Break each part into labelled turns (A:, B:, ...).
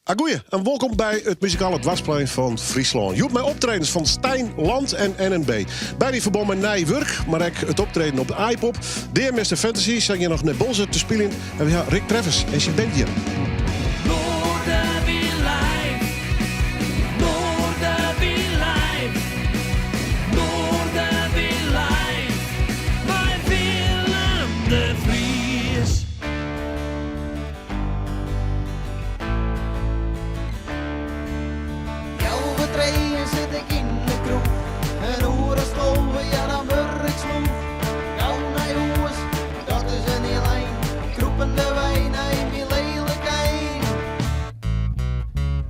A: Agoeie en wolkom by it muzikale dwarsplein fan Fryslân. Hjoed mei optredens fan Stijn Land en NNB. By dy ferbân mei nij wurk, mar ek it optreden op de Aaipop. Dear Mister Fantasy sang hjir noch net Boalsert te spyljen en we ha Rick Treffers en syn band hjir.
B: Healwei trijen sit ik yn de kroech. In oere as 12, ja dan wurd ik slûch. Gau nei hûs, dat is in hiel ein. Krûpendewei nei myn lelyk ein.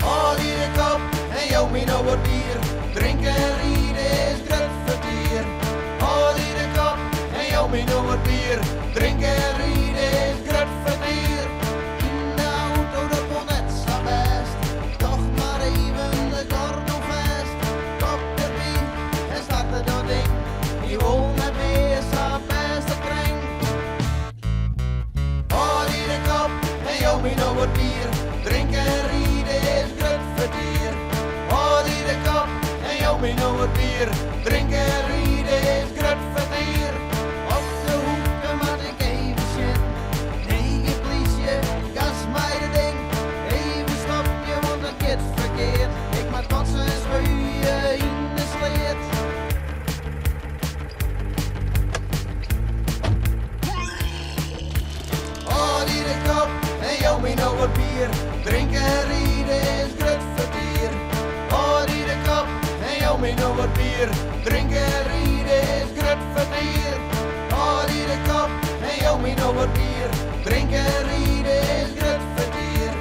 B: Hâld dy de kop en jou my no wat bier. Drinke en ride is grut fertier. Hâld dy de kop en jou my no wat bier. Drinke en ride is grut fertier. Yn de auto dat wol net sa bêst. Doch mar even de gordel fêst. Kop derby en starte dat ding. Dy wol net mear sa bêst op kring. Hâld dy de kop en jou my no wat bier. Drinke en ride is grut fertier. Hâld dy de kop en jou my no wat bier. Drinke en ride is grut fertier. Op de hoeke moat ik even sjen. Nee, gjin plysje, gas mei de ding. Even stopje, want it giet ferkeard. Ik moat kotse en spuie yn de sleat. Hâld dy de kop en jou my no wat bier. Drinke en ride is grut fertier. Hâld dy de kop en jou my no wat bier. Drinke en ride is grut fertier. Hâld dy de kop en jou my no wat bier. Drinke en ride is grut fertier.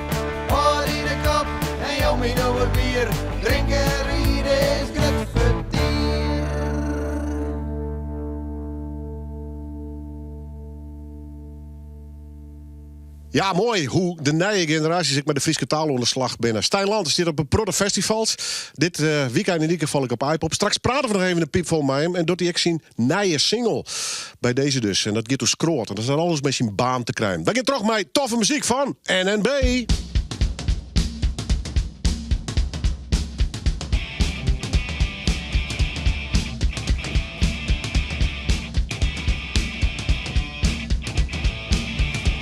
B: Hâld dy de kop en jou my no wat bier. Drinke en ride is grut fertier.
A: Ja, moai hoe de nije generaasjes ek mei de Fryske taal oan de slach binne. Stijn Land stiet op in protte festivals. Dit eh, weekend yn ieder geval ek op Aaipop. Straks prate we noch even in piipfol mei him en docht hy ek syn nije single. By dizze dus. En dat giet oer skroat. En dat hat alles mei syn baan te krijen. Wy gean troch mei toffe muzyk fan NNB.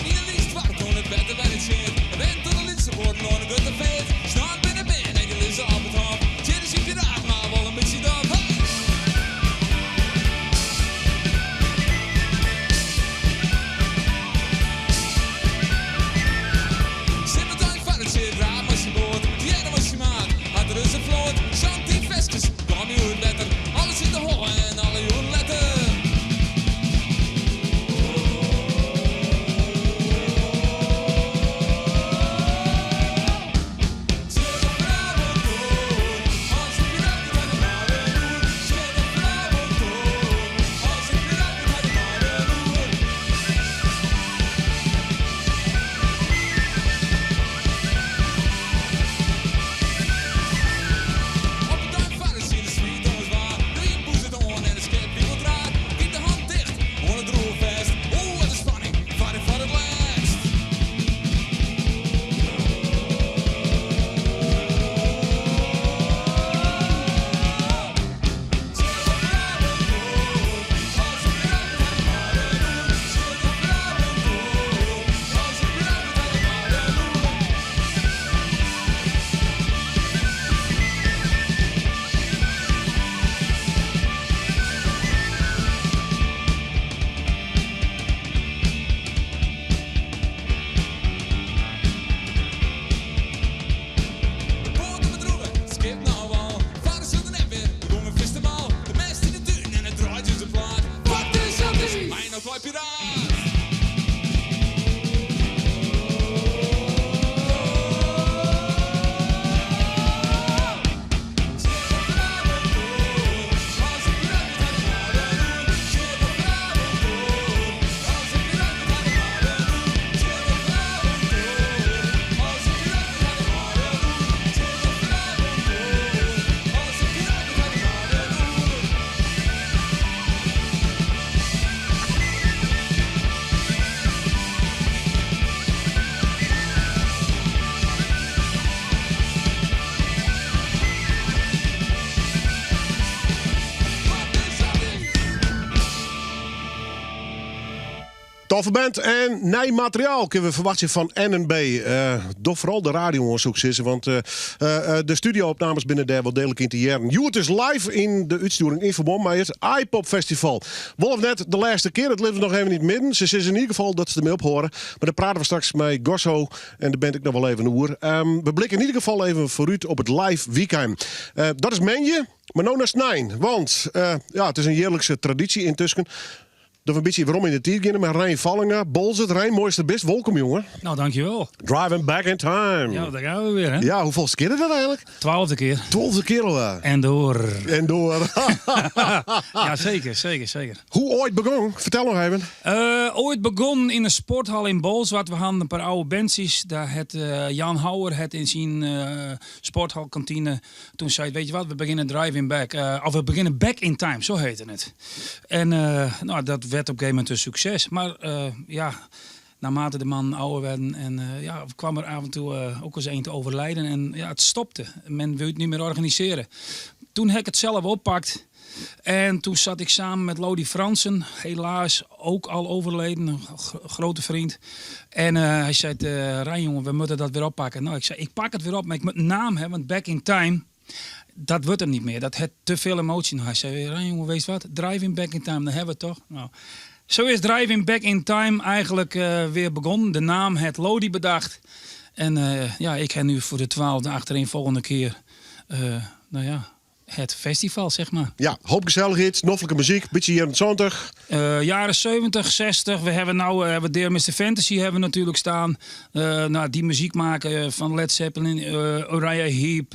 C: Yn in lyts doarp oan it wetter by de tsjeard. In went oan de lytse buorren oan de grutte feart. Snein binne bern en dy lizze op it hôf. Tsjin de sykte raar, mar wol in bytsje dôf. Hey!
A: Toffe band en nij materiaal kinne we ferwachtsje fan NNB. Uh, doch foaral de radio oan, soe ik sizze, want uh, uh, de studio-opnames binne dêr wol deeglik yn te hearren. Hjoed is live yn de útstjoering yn ferbân mei it Aaipop Festival. Wol of net de lêste kear, it litte we noch even yn it midden. Se sizze yn ieder gefal dat se dermei ophâlde. Mar dêr prate we straks mei Gosso en de band ek noch wol even oer. Um, we blikke yn ieder gefal even foarút op it live weekend. Dat is moandei, mar no nei snein. Want ja, it is in jierlikse tradysje yntusken. Dat we in bytsje werom yn de tiid geane mei Rein Vallinga. Bolzert, Rein, moai datst der bist. Wolkom, jonge.
D: Nou, dankjewel.
A: Driving back in time.
D: Ja, daar gaan we weer, hè?
A: Ja, hoefolleste kear is dat eigentlik?
D: 12e kear.
A: 12e kear al.
D: En door.
A: En door.
D: Ja, zeker, zeker, zeker.
A: Hoe oait begûn? Fertel noch even.
D: Oait begûn yn de sporthal yn Bolsward. We hadden in pear âlde bandsjes. Dêr hat Jan Houwer het yn syn sporthalkantine Toen sei ik, weet je wat, we beginnen driving back. Of we beginnen back in time, zo heette het. En nou, dat werd op een gegeven moment een succes. Maar ja, naarmate de mannen ouder werden en ja, kwam er af en toe ook eens een te overlijden. En ja, het stopte. Men wil het niet meer organiseren. Toen heb ik het zelf oppakt. En toen zat ik samen met Lodi Fransen, helaas ook al overleden, een grote vriend. En hij zei, Rein jongen, we moeten dat weer oppakken. Nou, ik zei, ik pak het weer op, maar ik moet een naam hebben, want Back in Time, dat wordt hem niet meer. Dat heeft te veel emotie. Nou, hij zei, Rein jongen, weet je wat, Driving Back in Time, dan hebben we het toch. Nou, zo is Driving Back in Time eigenlijk weer begonnen. De naam het Lodi bedacht. En ja, ik heb nu voor de 12e achtereenvolgende keer, nou ja, het festival, zeg maar.
A: Ja, hoop gezelligheid, noflike muzyk, bytsje jierren 70.
D: Jaren 70, 60. We hebben nou hebben Dear Mr. Fantasy hebben we natuurlijk staan. Nou, die muziek maken van Led Zeppelin, Uriah Heep,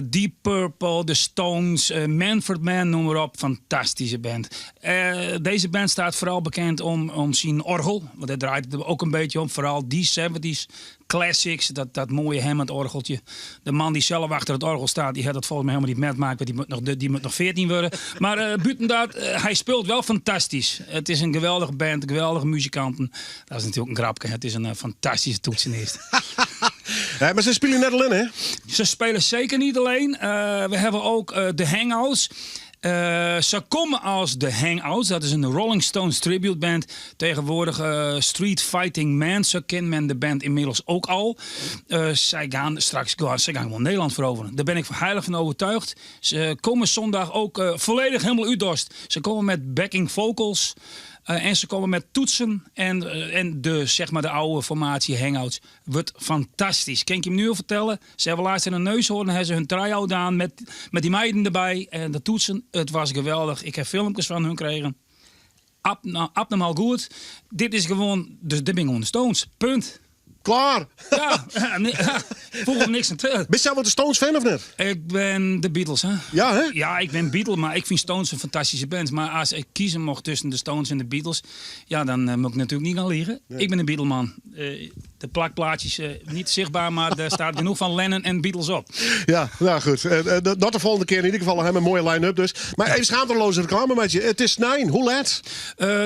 D: Deep Purple, The Stones, Manfred Mann, noem maar op. Fantastische band. Deze band staat vooral bekend om zijn orgel. Want daar draait het ook een beetje om. Vooral die 70s classics, dat mooie Hammond-orgeltje. De man die zelf achter het orgel staat, die had dat volgens mij helemaal niet metmaakt, want die moet nog 14 worden. Maar buiten dat, hij speelt wel fantastisch. Het is een geweldige band, geweldige muzikanten. Dat is natuurlijk een grapje. Het is een fantastische toetsenist.
A: Ja, maar ze spelen net alleen, hè?
D: Ze spelen zeker niet alleen. We hebben ook de Hangouts. Ze komen als de Hangouts. Dat is een Rolling Stones tribute band. Tegenwoordig Street Fighting Man. Zo kent men de band inmiddels ook al. Zij gaan straks zij gaan gewoon Nederland veroveren. Daar ben ik heilig van overtuigd. Ze komen zondag ook volledig helemaal uitdost. Ze komen met backing vocals. En ze komen met toetsen en de, zeg maar, de oude formatie Hangouts. Wordt fantastisch. Kan ik je hem nu al vertellen? Ze hebben laatst in een neushoorn hebben ze hun try-out gedaan met die meiden erbij. En de toetsen, het was geweldig. Ik heb filmpjes van hun gekregen. Nou, abnormaal goed. Dit is gewoon de Bing on the Stones. Punt.
A: Klaar.
D: Ja, nee, voeg hem niks aan toe.
A: Ben je zelf wat de Stones fan of net?
D: Ik ben de Beatles, hè?
A: Ja, hè?
D: Ja, ik ben Beatle, maar ik vind Stones een fantastische band. Maar als ik kiezen mocht tussen de Stones en de Beatles, ja, dan moet ik natuurlijk niet gaan liegen. Ik ben een Beatleman. De plakplaatjes niet zichtbaar, maar er staat genoeg van Lennon en Beatles op.
A: Ja, nou goed. Dat de volgende keer in ieder geval hebben we een mooie line-up dus. Maar even schaamteloze reclame met je. Het is snein. Hoe laat?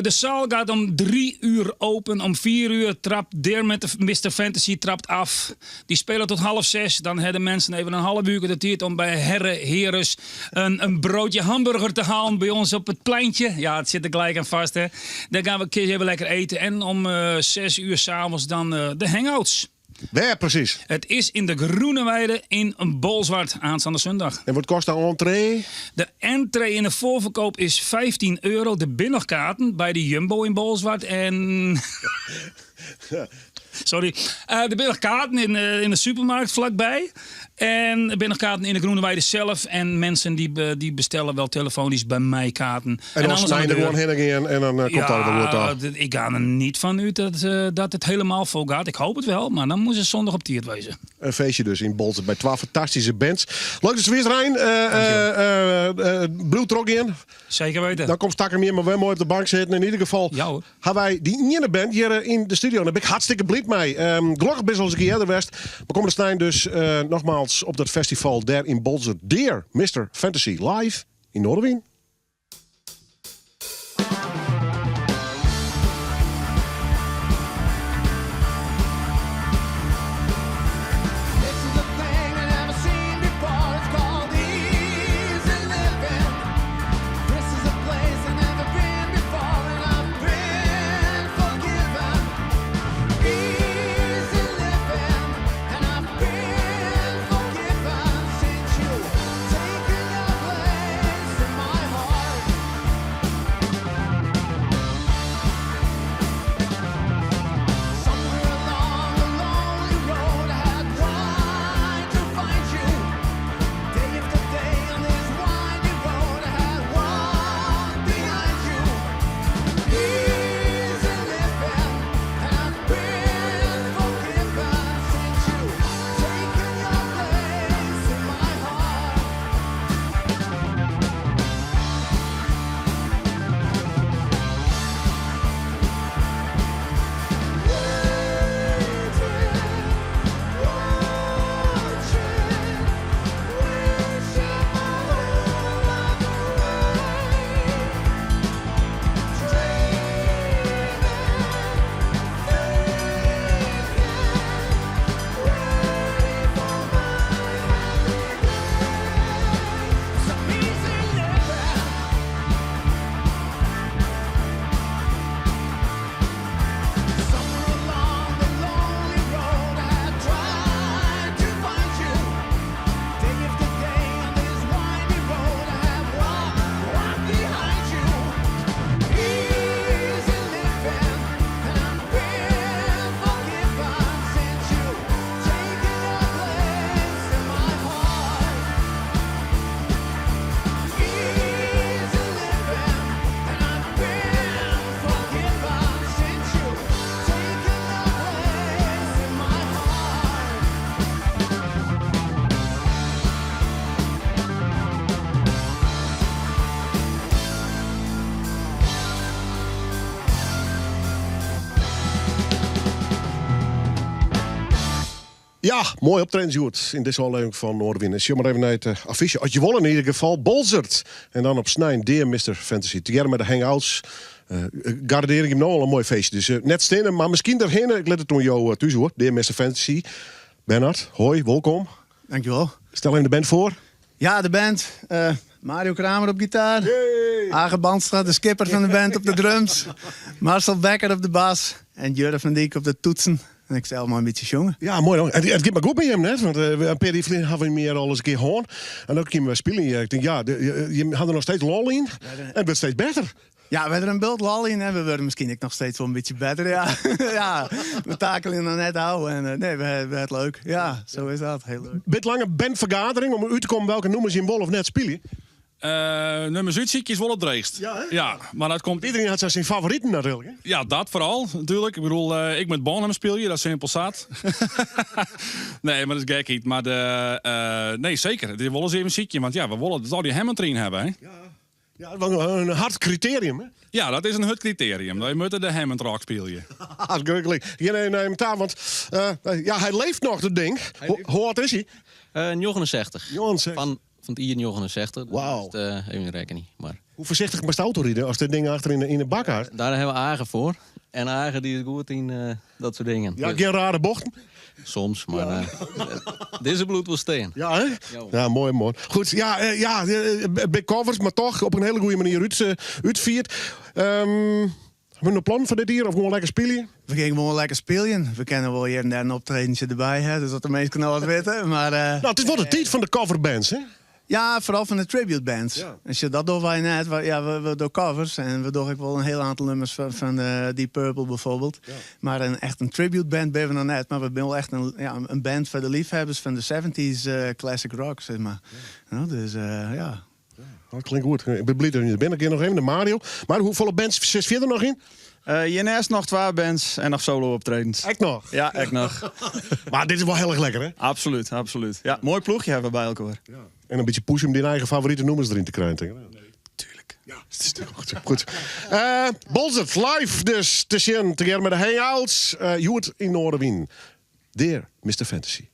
D: De zaal gaat om 3 uur open. Om 4 uur trapt Dear met de Mr. Fantasy trapt af. Die spelen tot 5.30. Dan hebben mensen even een half uur de tijd om bij Herre Heres een broodje hamburger te halen bij ons op het pleintje. Ja, het zit er gelijk aan vast, hè. Dan gaan we een keer even lekker eten. En om 6 uur s'avonds dan de hangouts.
A: Waar precies?
D: Het is in de Groene Weide in Bolsward aanstaande zondag.
A: En wat kost de entree?
D: De entree in de voorverkoop is €15. De binnenkaarten bij de Jumbo in Bolsward en... Sorry. De binnenkaarten in de supermarkt vlakbij. En de binnenkaarten in de Groene Weide zelf. En mensen die bestellen wel telefonisch bij mij kaarten.
A: En dan
D: anders aan
A: snij
D: de
A: je er
D: deur.
A: gewoon heen en en dan komt dat wel goed
D: Ja,
A: af.
D: ik ga er niet van uit dat het helemaal vol gaat. Ik hoop het wel, maar dan moet ze zondag op tiert wezen.
A: Een feestje dus in Bolsward bij 12 fantastische bands. Leuk dat je weer Rijn. Blue trok in.
D: Zeker weten.
A: Dan komt Stakker meer maar wel mooi op de bank zitten. In ieder geval
D: Ja, hoor.
A: hebben wij die ene band hier in de studio. Daar ben ik hartstikke blij mee. Gelukkig best al eens een keer eerder west. Maar komen de Stijn dus nogmaals op dat festival daar in Bolsward. Dear Mr. Fantasy live in Noardewyn.
B: This is a thing I never seen before. It's called easy living. This is a place I've never been before, and I've been forgiven.
A: Ja, moai optredens hjoed yn dizze ôflevering fan Noardewyn. En sjoch mar even nei it affysje. As je wolle yn ieder gefal Boalsert. En dan op snein Dear Mister Fantasy. Tegearre mei de Hangouts. Garandearje ik jim no al in moai feestje. Dus net stinne, mar miskien derhinne. Ik lit it oan jo thús oer. Dear Mister Fantasy. Bernard, hoi, wolkom.
E: Dankjewol.
A: Stel even de band foar.
E: Ja, de band. Mario Kramer op gitaar. Age Bandstra, de skipper fan de band, op de drums. Marcel Becker op de bas. En Jurre van Dyk op de toetsen. En ik sels mei in bytsje sjonge.
A: Ja, moai dan. It giet mar goed mei jim net, want in pear jier ferlyn hawwe we jim hjir al ris in kear hân. En dan kiene we spyljen hjir. Ik tink, ja, jim ha der noch steeds lol yn. En it wurdt steeds better.
E: Ja, we ha der in bult lol yn en we wurde miskien ek noch steeds wol in bytsje better. Ja, ja we takelje noch net ôf en eh, nee, we ha it leuk. Ja, sa is dat. Hiel leuk.
A: Bit lange bandfergadering om út te kommen welke nûmers jim wol of net spylje.
F: Uh, nummers útsykje is wol it dreechst.
A: Ja, hè?
F: Ja, mar dat komt...
A: Iedereen hat syn favoriten natuerlik. Hè?
F: Ja, dat foaral natuerlik. Ik bedoel, uh, ik moat Bonham spylje, dat is simpel sat. nee, mar dat is gekheid. Mar de, uh, nee, seker. It is wol ris even sykje, want ja, we wolle it al dy Hammond deryn hawwe. Hè?
A: Ja. Ja, want in hard kriterium, hè?
F: Ja, dat is in hurd kriterium. Wy moatte de Hammond rock spylje.
A: Gelukkig. Gean even nei him ta, want uh, ja, hy leeft noch, dat ding. Hoe âld is hy?
G: 69.
A: 69.
G: Fan it jier 69.
A: Wauw.
G: Dus, uh, even rekkenje. Mar.
A: Hoe foarsichtich moatst auto ride as dit ding achter yn de bak hast?
G: Dêr hawwe we Age foar. En Age dy is goed yn uh, dat soart dingen.
A: Ja, gjin rare bochten?
G: Soms, mar ja. Dizze bliuwt wol stean.
A: Ja, hè? Ja, moai, moai. Goed, ja, ja, big covers, mar toch op in hiele goede manier út, útfierd. Um, Hawwe we noch plannen foar dit jier of gewoan lekker spylje?
E: We gean gewoan lekker spyljen. We kinne wol hjir en dêr in optredentsje derby ha, dus dat de minsken noch wat witte. Mar,
A: uh, nou, it is wol de tiid fan de coverbands, hè?
E: Ja, foaral fan de tribute bands. Ja. En sjoch, dat dogge wy net. Ja, we dogge covers en we dogge ek wol in hiel oantal nûmers fan de Deep Purple byfoarbyld. Ja. Mar in, echt in tribute band binne we noch net. Mar we binne wol echt in, ja, in band foar de leafhebbers fan de 70s classic rock, sis mar. Ja. Nou, dus ja.
A: Dat klinkt goed. Ik bin bliid dat je der binne. Ik gean noch even nei Mario. Mar hoefolle bands sitst fierder noch yn?
H: Hjirneist noch twa bands en noch solo optredens.
A: Ek noch?
H: Ja, ek noch.
A: Mar dit is wol hiel erch lekker, hè?
H: Absolút, absolút. Ja, moai ploechje hawwe we by elkoar.
A: Ja. En in bytsje pushe om dyn eigen favorite nûmers deryn te krijen, tink ik.
H: Nee. Tuurlijk.
A: Ja, het is goed. Goed. Boalsert live dus te sjen tegearre mei de Hangouts. Hjoed yn Noardewyn. Dear Mr. Fantasy.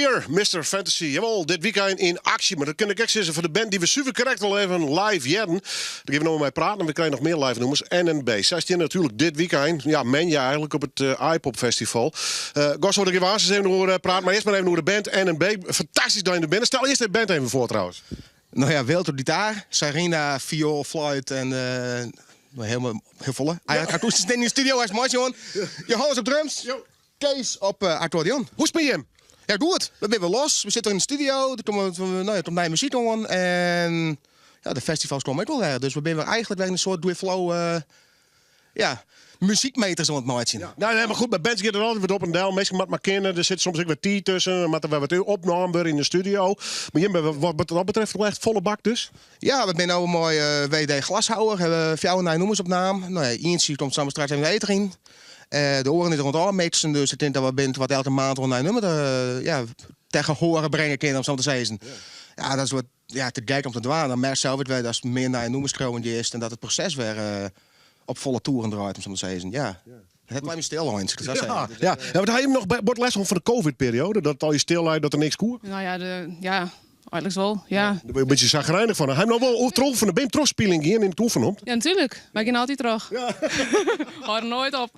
A: Dear Mister Fantasy, jawol, dit wykein yn aksje. Mar dat kin ik ek sizze foar de band dy't we suver krekt al even live hearden. Dêr gean we no mei praten en we krije noch mear live nûmers. NNB, sy stean natuerlik dit wykein, ja, moandei eigenlik op it Aaipop Festival. Uh, Gosso, dêr gean we aansens even oer praten. Mar earst mar even oer de band NNB. Fantastysk dat jim der binne. Stel earst de band even foar trouwens.
I: No ja, Wilter op gitaar, Sarina fioel, fluit en uh, hielendal hiel folle. Akoestysk yn de studio, as meitsjoen. Johannes op drums. Kees op uh, accordeon.
A: Hoe is it mei jim?
I: Ja, goed. We binne wer los. We sitte yn de studio. Der komt, no ja, komt nije muzyk oan. En ja, de festivals komme ek wol wer. Dus we binne wer eigenlik wer yn in soart goede flow. Uh, ja, muzykmeters oan it meitsjen.
A: Ja. Nee, nee, mar goed, by bands giet it altyd wat op en del. Minsken moatte mar kinne. Der sit soms ek wer tiid tusken. Dan moat der wer wat opnaam wurde yn de studio. Mar jim binne wat dat betreft wol echt folle bak dus?
I: Ja, we binne no mei uh, WD Glashouwer. Hawwe fjouwer nije nûmers opnaam. No ja, ientsje komt samen straks even eten yn. Uh, de oaren is der oan it ôfmixen, dus ik tink dat we binnen wat elke maand wol in nij nûmer uh, ja, tegen horen bringe kinne, om sa te sizzen. Ja. ja, dat is wat ja, te gek om te dwaan. Dan merk sels wer dat mear nije nûmers skriuwen is en dat it proses wer uh, op folle toeren draait, om sa te sizzen. Ja. ja. It hat my stil eins, ik
A: ja, ja. ja, want ha jim noch bot lêst fan de COVID-perioade? Dat it al stil lei, dat der niks koe?
J: No ja, de, ja, eigenlik wol, ja.
A: Dêr wurde je in bytsje sagrijnich fan. Ha jim no wol troch fan de beam trochspieling gien yn it oefenhom?
J: Ja, natuerlik. Wy gean altyd troch. Ja. Hâld noait op.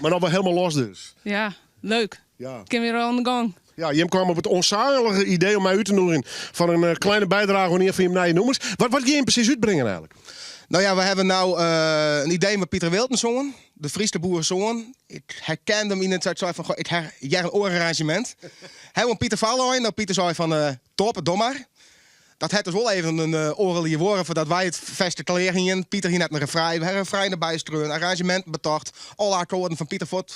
A: Mar no wer hielendal los dus.
J: Ja, leuk. Ja. Kin wer oan de gong.
A: Ja, jim kamen op it ûnsalige idee om my út te nûgjen foar in eh, kleine bydrage oan ien fan jim nije nûmers. Wat, wat gean jim presys útbringen eigenlik?
I: No ja, we hawwe no uh, in idee mei Pieter Wiltensoan, de Fryske boeresoan. Ik herkende him yn it sei fan, goh, ik hear in oar arranzjemint. Hy wol Pieter foarlein. No, Pieter sei fan, uh, top, doch mar. Dat hat dus wol even in uh, oardel jier duorre foardat wy it ferske klear hienen. Pieter hie net in refrein, we hawwe in refrein derby skreaun, arranzjeminten betocht, alle akkoarden fan Pieter fuort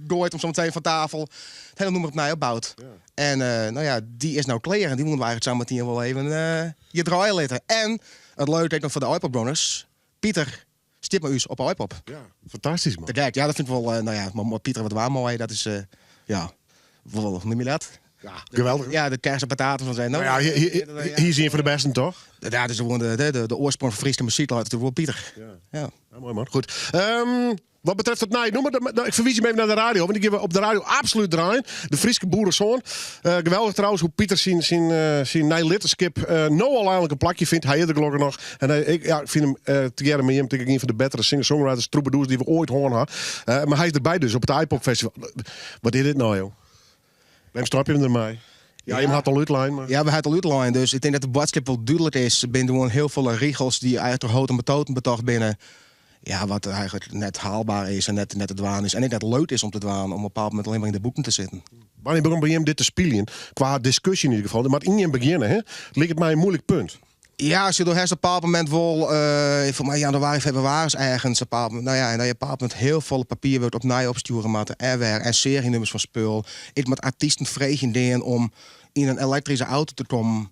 I: goaid om sa meteen fan tafel. It hiele nûmer opnij opboud. Ja. En uh, no ja, dy is no klear en dy woene we eigenlik sa meteen wol even uh, hjir draaie litte. En it leuke ek noch foar de Aaipopgongers, Pieter stiet mei ús op Aaipop.
A: Ja, fantastysk man.
I: Te gek. Ja, dat fyn ik wol, uh, no ja, mar Pieter wat waar moai, dat is, uh, ja, wol, hoe noem je dat?
A: Ja, geweldich.
I: Ja, de kers op pataten fan zijn.
A: Nou, ja, hy is ien fan de bêsten, toch?
I: Ja, dat is gewoan de, de, de, de oarsprong fan Fryske muzyk, leit natuerlik wol Pieter.
A: Ja. ja. ja moai man. Goed. Um, wat betreft it nije nûmer, ik ferwiis jim even nei de radio, want dy gean we op de radio absolút draaien. De Fryske Boeresoan. Uh, geweldich trouwens hoe Pieter syn, syn, uh, syn neilittenskip uh, no al eigenlik in plakje fynt. Hy is der gelokkich noch. En hy, ik, ja, ik fyn him uh, tegearre mei jim tink ik ien fan de bettere singer-songwriters, troubadours dy't we oait hân ha. Uh, mar hy is derby dus op it Aaipop Festival. Wat is dit no, joh? Wêrom stopje jim dermei? Ja, jim ha it al útlein. Mar...
I: Ja, we ha it al útlein. Dus ik tink dat de boadskip wol dúdlik is. Der binne gewoan hiel folle rigels dy't eigenlik troch houten betoten betocht binne. Ja, wat eigenlik net haalber is en net, net te dwaan is. En ek net leuk is om te dwaan, om op in bepaald momint allinne mar yn de boeken te sitten.
A: Wannear begûn by jim dit te spyljen? Kwa diskusje yn ieder gefal. Der moat ien begjinne, hè? Liket my in muoilik punt.
I: Ja, sjoch, do hast op in bepaald momint wol, uh, foar my jannewaris, febrewaris ergens, op bepaald, no ja, en dat je op in bepaald momint hiel folle papierwurk opnij opstjoere moatte en wer, en serienummers fan spul. Ik moat artysten freegjen gean om yn in elektryske auto te kommen.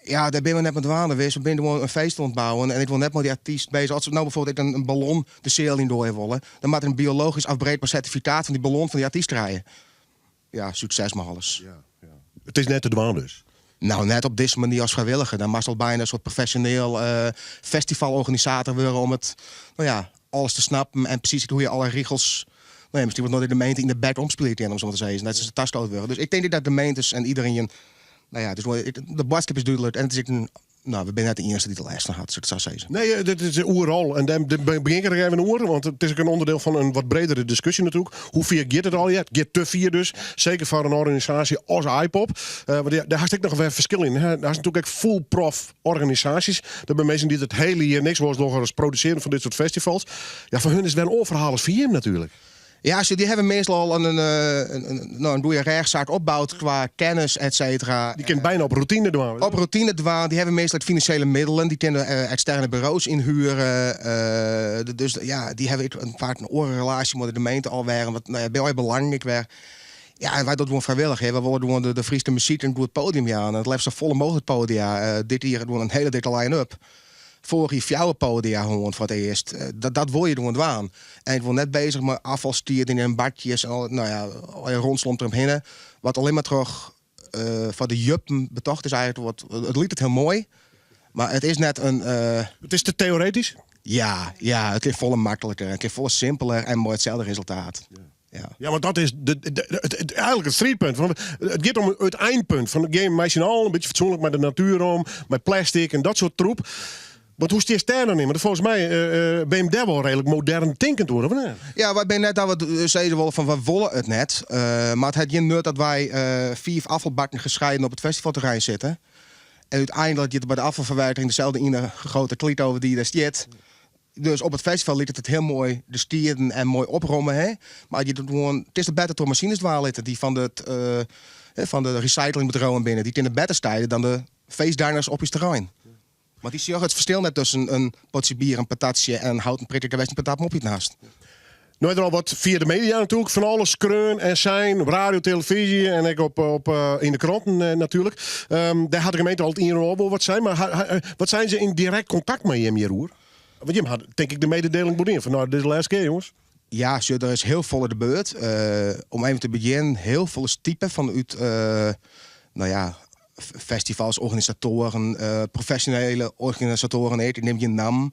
I: Ja, dêr binne we net mei dwaande west. We binne gewoan in feest oan it bouwen en ik wol net mei dy artyst bezich. As se no bijvoorbeeld ek in ballon de seal yn goaie wolle, dan moat in biologysk afbreekbaar sertifikaat fan dy ballon fan dy artyst krije. Ja, sukses mei alles.
A: Ja, ja. It is net te dwaan dus?
I: No, net op dizze manier as frijwilliger. Dan moatst al byna in soart profesjoneel uh, festivalorganisator wurde om it, no ja, alles te snappen en presys hoe't je alle rigels, no ja, miskien wol de gemeente yn de bek omspylje kin, om sa mar te sizzen. Dat se taskood wurde. Dus ik tink dat de gemeentes en iderien, no ja, dus de boadskip is dúdlik en it is ek in No, we binne net de iennichste dy't der lêst fan hat, soe ik it sa sizze.
A: Nee, eh, dit is oeral. En dêr begjin ik der even oer, want it is ek in ûnderdiel fan in wat bredere diskusje natuerlik. Hoe fier giet it allegear? It giet te fier dus. Seker foar in organisaasje as Aaipop. Uh, want dêr hast ek noch wer ferskil yn. Hè? Dêr hast natuerlik ek full prof organisaasjes. Dat binne minsken dy't it hiele jier niks oars dogge as produsearjen fan dit soart festivals. Ja, foar hun is it wer in oar ferhaal as foar jim natuerlik.
I: Ja, sjoch, dy hawwe meastal al in, in, in, no, in goede rêchsaak opboud kwa kennis, et cetera.
A: Dy kinne byna op routine dwaan.
I: Op routine dwaan. Dy hawwe meastal ek finansjele middelen. Dy kinne eksterne buro's ynhuere. Uh, dus ja, dy hawwe ek in, faak in oare relaasje mei de gemeente alwer. Want no ja, by al belang ek wer. Ja, en wy dogge it gewoan frijwillich. Hè. We wolle gewoan de, de Fryske muzyk in goed podium jaan. En it leafst sa folle mooglik podia. Uh, dit jier gewoan in hiele dikke line-up. Foarich jier fjouwer podia hân foar it earst. Dat, dat wol je gewoan dwaan. En ik wol net bezich mei ôffalstieden en bakjes en al, no ja, al je ronslomp deromhinne. Wat allinne mar troch uh, foar de juppen betocht is eigenlik. Wat, it liket hiel moai, mar it is net in... Uh,
A: it is te teoretysk?
I: Ja, ja, it is folle makliker, it is folle simpeler en mei itselde resultaat. Ja.
A: Ja, want dat is de, de, het, het, eigenlijk het strijdpunt. Want het gaat om het eindpunt. Van de game meisje al een beetje fatsoenlijk met de natuur om, met plastic en dat soort troep. Want hoe stier daar dan in? Want volgens mij ben je daar wel redelijk modern tinkend worden, of niet?
I: Ja, wij zijn net dat we zeiden wel van we willen het net. Maar het had geen nut dat wij 5 afvalbakken gescheiden op het festivalterrein zitten. En uiteindelijk je bij de afvalverwerking dezelfde in de grote kliet over die daar zit. Dus op het festival liet het het heel mooi de stieren en mooi oprommen. Hè? Maar je doet gewoon, het is de beter door machines dwalen die van de recyclingbedrijven binnen, die in de beter stijden dan de feestdiners op je terrein. Maar die zie je het verschil net tussen een potje bier, een patatje en een houten prikker, daar een patat mopje naast.
A: Nou, er al wat via de media natuurlijk, van alles kreun en zijn, op radio, televisie en ik op in de kranten natuurlijk. Daar had de gemeente altijd in wel wat zijn, maar wat zijn ze in direct contact met hem hier, hoor? Want je had denk ik de mededeling moet in van nou, dit is de laatste keer, jongens.
I: Ja, zo, er is heel veel de beurt. Om even te beginnen, heel veel typen vanuit festivals, organisatoren, professionele organisatoren. Ik neem je naam,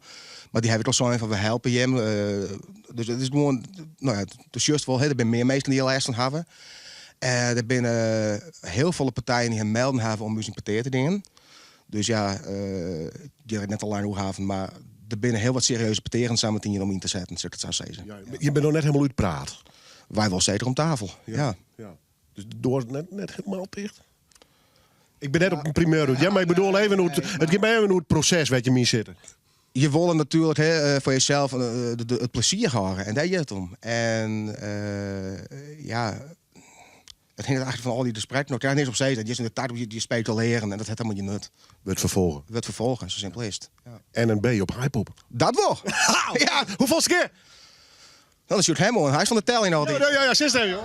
I: maar die hebben toch zo van we helpen je. Dus het is gewoon, nou ja, het is juist wel, hè, er zijn meer mensen die al eerst van hebben. Er zijn heel veel partijen die hem melden hebben om muziek partij te dingen. Dus ja, die hebben net al lang haven, maar er binnen heel wat serieuze partijen samen met om in te zetten, zou ik het zo zeggen.
A: Ja, je bent nog net helemaal uitpraat.
I: Wij wel zeker om tafel, ja.
A: Ja. Dus de door is net helemaal dicht. Ik ben net op een primeur. Ja, maar ik bedoel even hoe het gaat mij even hoe het proces wat je mee zitten.
I: Je wil natuurlijk, hè, voor jezelf het plezier houden en daar gaat het om. En ja, het hangt eigenlijk van al die gesprekken. Nog niks op zee. Dat je is in de tijd op je speculeren en dat heeft helemaal je nut.
A: Het vervolgen.
I: Het vervolgen, zo simpel is het. Ja.
A: En een B op Aaipop.
I: Dat wel.
A: Ja, hoeveelste keer?
I: Dan is het helemaal. Hij is van de telling altijd.
A: Ja, zes even, joh.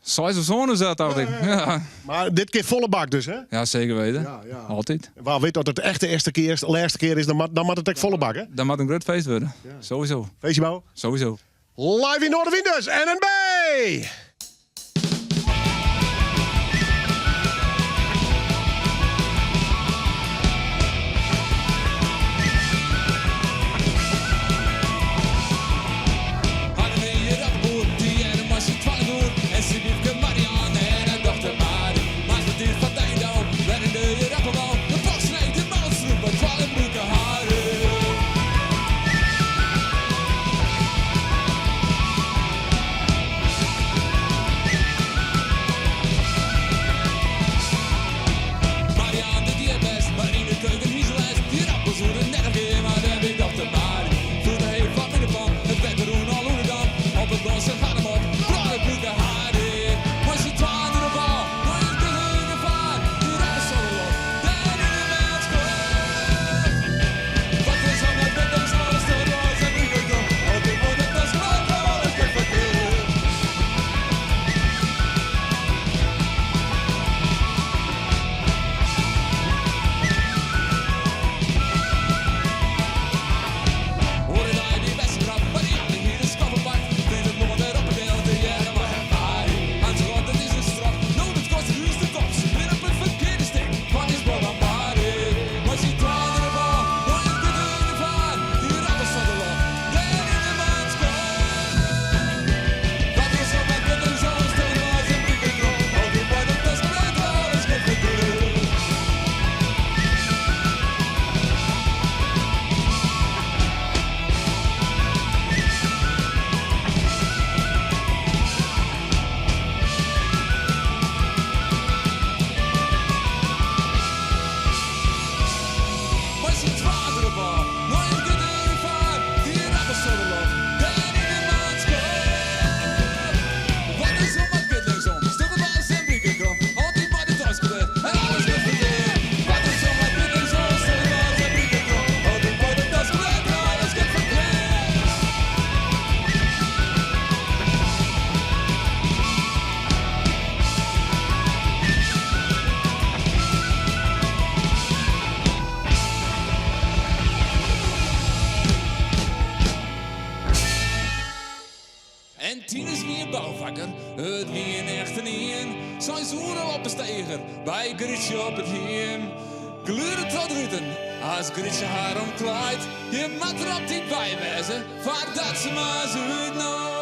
C: Zes of zo'n is dat, dacht ik. Ja.
A: Maar dit keer volle bak dus, hè?
C: Ja, zeker weten.
A: Ja.
C: Altijd.
A: Waar weet dat het echt de eerste keer, de laatste keer is, dan moet het echt volle bak, hè?
C: Dan moet een groot feest worden.
A: Ja.
C: Sowieso.
A: Feestje bouwen?
C: Sowieso.
A: Live in Noardewyn dus, NNB!
C: Bij Grietje op het hiem. Gluren tot ruten, als Grietje haar omklaait. Je moet er op die bij wezen, vaar dat ze maar zo nooit.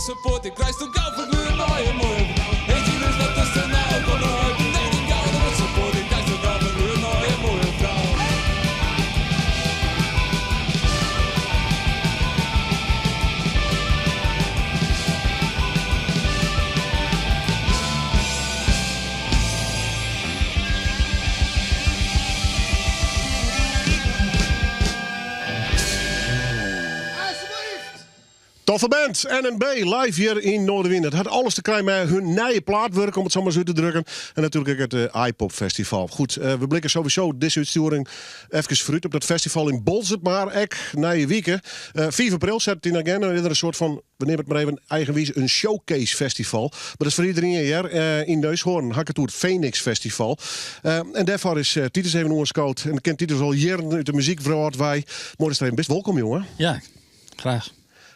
C: Wutsepoat, dan krijst do gau fergleon mei in moaie frou. Is dy dus wat tusken elkoar draait, nei dyn gouden Wutsepoat, dan krijst do gau fergleon mei in moaie frou.
A: Toffe band, NNB, live hjir yn Noardewyn. Dat hat alles te krijen mei hun nije plaatwurk, om it sa mar út te drukken. En natuerlik ek it eh, Aaipop Festival. Goed, eh, we blikke sowieso dizze útstjoering efkes foarút op dat festival yn Boalsert, mar ek nije wike. Eh, 5 april set it yn de agenda, is der in soart fan we neame it mar even eigenwiis in showcase festival. Mar dat is foar iderien hear. Eh, yn Neushoorn ha ik it oer it Phoenix Festival. Eh, en dêrfoar is eh, Titus even oanskood. En ken Titus al jierren út de muzykwrâld wei. Moai datst der even bist. Wolkom, jonge.
K: Ja, graach.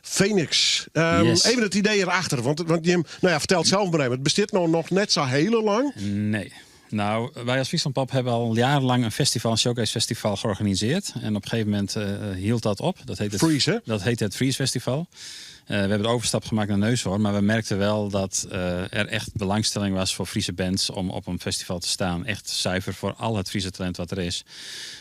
A: Phoenix. Yes. Even it idee erachter. Want jim, no ja, fertel it sels mar even. It bestiet no noch net sa hiele lang.
K: Nee. Nou, wij als Friesland Pop hebben al jarenlang een festival, een showcase festival georganiseerd. En op een gegeven moment hield dat op. Dat heet het,
A: Freeze, hè?
K: Dat heet het Freeze Festival. We hebben de overstap gemaakt naar Neushoorn. Maar we merkten wel dat er echt belangstelling was voor Friese bands om op een festival te staan. Echt zuiver voor al het Friese talent wat er is.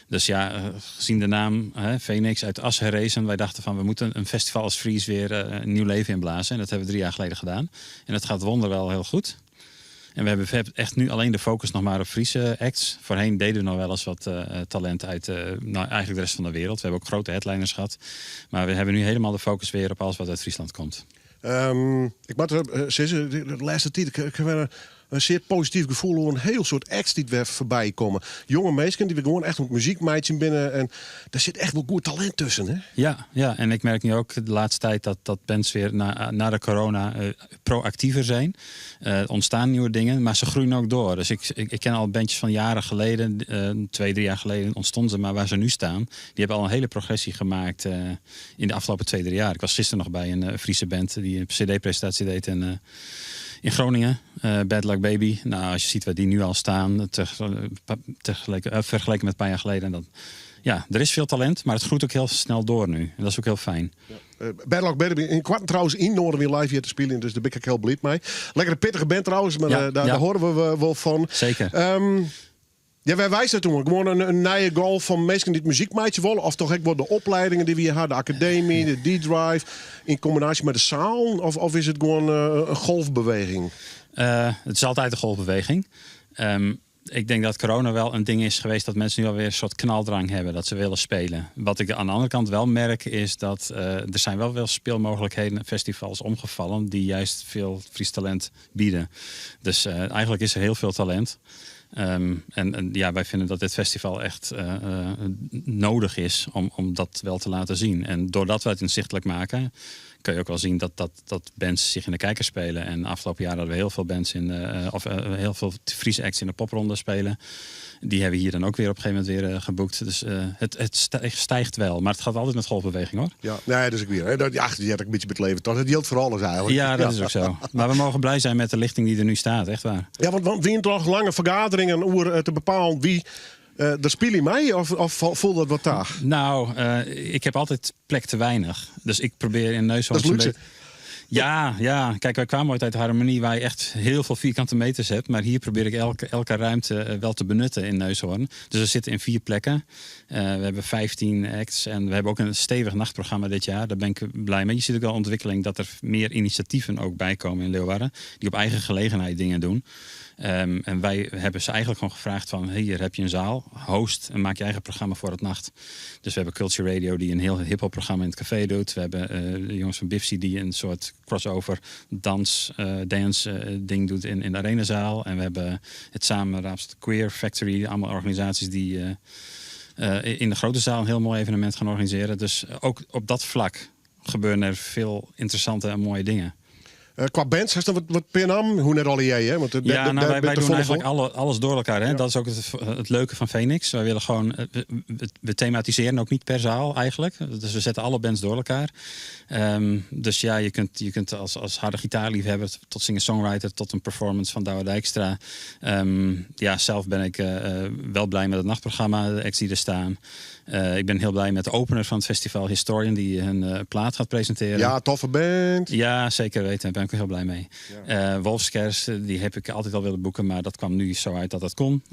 K: Dus ja, gezien de naam, hè, Phoenix uit as herrezen. Wij dachten van we moeten een festival als Freeze weer een nieuw leven inblazen. En dat hebben we 3 jaar geleden gedaan. En dat gaat wonderwel heel goed. En we hebben echt nu alleen de focus nog maar op Friese acts. Voorheen deden we nog wel eens wat talent uit nou, eigenlijk de rest van de wereld. We hebben ook grote headliners gehad. Maar we hebben nu helemaal de focus weer op alles wat uit Friesland komt.
A: Ik moat sizze, de lêste tiid, ik ha in sear posityf gefoel oer in hiel soad acts dy't wer foarby komme. Jonge minsken dy't gewoan echt oan it muzyk meitsjen binne. En dêr sit echt wol goed talint tusken, hè?
K: Ja, ja, en ik merk nu ook de laatste tijd dat bands weer na de corona proactiever zijn. Er ontstaan nieuwe dingen, maar ze groeien ook door. Dus ik ken al bandjes van jaren geleden, 2, 3 jaar geleden ontstonden ze, maar waar ze nu staan, die hebben al een hele progressie gemaakt in de afgelopen 2, 3 jaar. Ik was gisteren nog bij een Friese band die een cd-presentatie deed in Groningen, Bad Luck Baby. Nou, als je ziet waar die nu al staan, vergeleken met een paar jaar geleden, dan, ja, er is veel talent, maar het groeit ook heel snel door nu. En dat is ook heel fijn.
A: Ja. Bad Luck Baby, ynkoarten trouwens yn Noardewyn live hjir te spyljen, dus dêr bin ik hiel bliid mei. Lekkere pittige band trouwens, mar dêr hearre we wol fan.
K: Zeker.
A: Ja, wêr wiist dat oan? Gewoan in nije golf fan minsken dy't muzyk meitsje wolle? Of toch ek wol de opliedingen dy't we hjir ha, de akademy, de D-Drive, yn kombinaasje mei de sealen? Of is it gewoan in golfbeweging?
K: Het is altijd een golfbeweging. Ik denk dat corona wel een ding is geweest dat mensen nu alweer een soort knaldrang hebben, dat ze willen spelen. Wat ik aan de andere kant wel merk is dat er zijn wel speelmogelijkheden, festivals omgevallen die juist veel Fries talent bieden. Dus eigenlijk is er heel veel talent. En ja, wij vinden dat dit festival echt nodig is om dat wel te laten zien. En doordat we het inzichtelijk maken, kun je ook wel zien dat bands zich in de kijker spelen. En afgelopen jaar hadden we heel veel bands in of heel veel Friese acts in de popronde spelen. Die hebben we hier dan ook weer op een gegeven moment weer geboekt. Dus het stijgt wel, maar het gaat altijd met golfbeweging, hoor.
A: Ja, nee, dat is ook weer. Hè. Dat, ja, die had ik een beetje met het leven, toch? Dat geldt voor alles eigenlijk.
K: Ja, dat is ook zo. Maar we mogen blij zijn met de lichting die er nu staat, echt waar.
A: Ja, want wie toch lange vergaderingen oer te bepalen wie der spylje mei of voelt dat wat taag?
K: Nou, ik heb altijd plek te weinig. Dus ik probeer in Neushoorn
A: Dat is
K: zo'n
A: luxe.
K: beetje Ja, ja. Kijk, wij kwamen ooit uit de Harmonie waar je echt heel veel vierkante meters hebt. Maar hier probeer ik elke ruimte wel te benutten in Neushoorn. Dus we zitten in 4 plekken. We hebben 15 acts en we hebben ook een stevig nachtprogramma dit jaar. Daar ben ik blij mee. Je ziet ook wel ontwikkeling dat er meer initiatieven ook bij komen in Leeuwarden. Die op eigen gelegenheid dingen doen. En wij hebben ze eigenlijk gewoon gevraagd van, hey, hier heb je een zaal, host en maak je eigen programma voor het nacht. Dus we hebben Culture Radio die een heel hiphop programma in het café doet. We hebben de jongens van Bifsi die een soort crossover dance ding doet in de arenazaal. En we hebben het samenraapsel Queer Factory, allemaal organisaties die in de grote zaal een heel mooi evenement gaan organiseren. Dus ook op dat vlak gebeuren er veel interessante en mooie dingen.
A: Qua bands, hast dan wat per naam? Hoe net alle jij, hè? Want
K: Ja, nou,
A: daar
K: wij
A: te
K: doen
A: volle
K: eigenlijk
A: voor.
K: alles door elkaar. Hè? Dat is ook het leuke van Phoenix. Wij willen gewoon, we thematiseren ook niet per zaal eigenlijk. Dus we zetten alle bands door elkaar. Dus ja, je kunt als harde gitaarliefhebber tot singer-songwriter tot een performance van Douwe Dijkstra. Ja, zelf ben ik wel blij met het nachtprogramma, de acts die er staan. Ik ben heel blij met de opener van het festival, Historian, die hun plaat gaat presenteren.
A: Ja, toffe band.
K: Ja, zeker weten. Daar ben ik heel blij mee. Wolfskers, die heb ik altijd al willen boeken, maar dat kwam nu zo uit dat dat kon.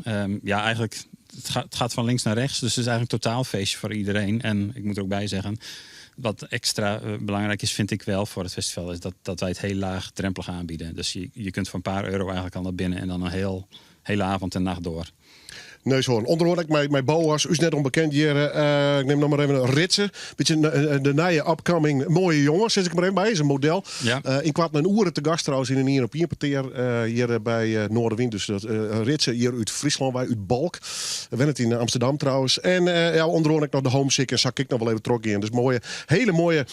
K: Ja, eigenlijk, het gaat van links naar rechts. Dus het is eigenlijk een totaalfeestje voor iedereen. En ik moet er ook bij zeggen, wat extra belangrijk is, vind ik wel voor het festival, is dat wij het heel laagdrempelig aanbieden. Dus je kunt voor een paar euro eigenlijk al naar binnen en dan een hele avond en nacht door.
A: Neushoorn. Onderhoor ik mijn Boas, u is net onbekend hier. Ik neem nog maar even een ritsen. Beetje de nieuwe upcoming mooie jongen, zit ik maar even bij. Is een model. In kwart een oeren te gast trouwens in een hier op hier parteer, hier bij Noorderwind. Dus dat ritsen hier uit Friesland, wij uit Balk. We zijn het in Amsterdam trouwens. En ja, onderhoor ik nog de Homesick en zak ik nog wel even trok in. Dus mooie, hele mooie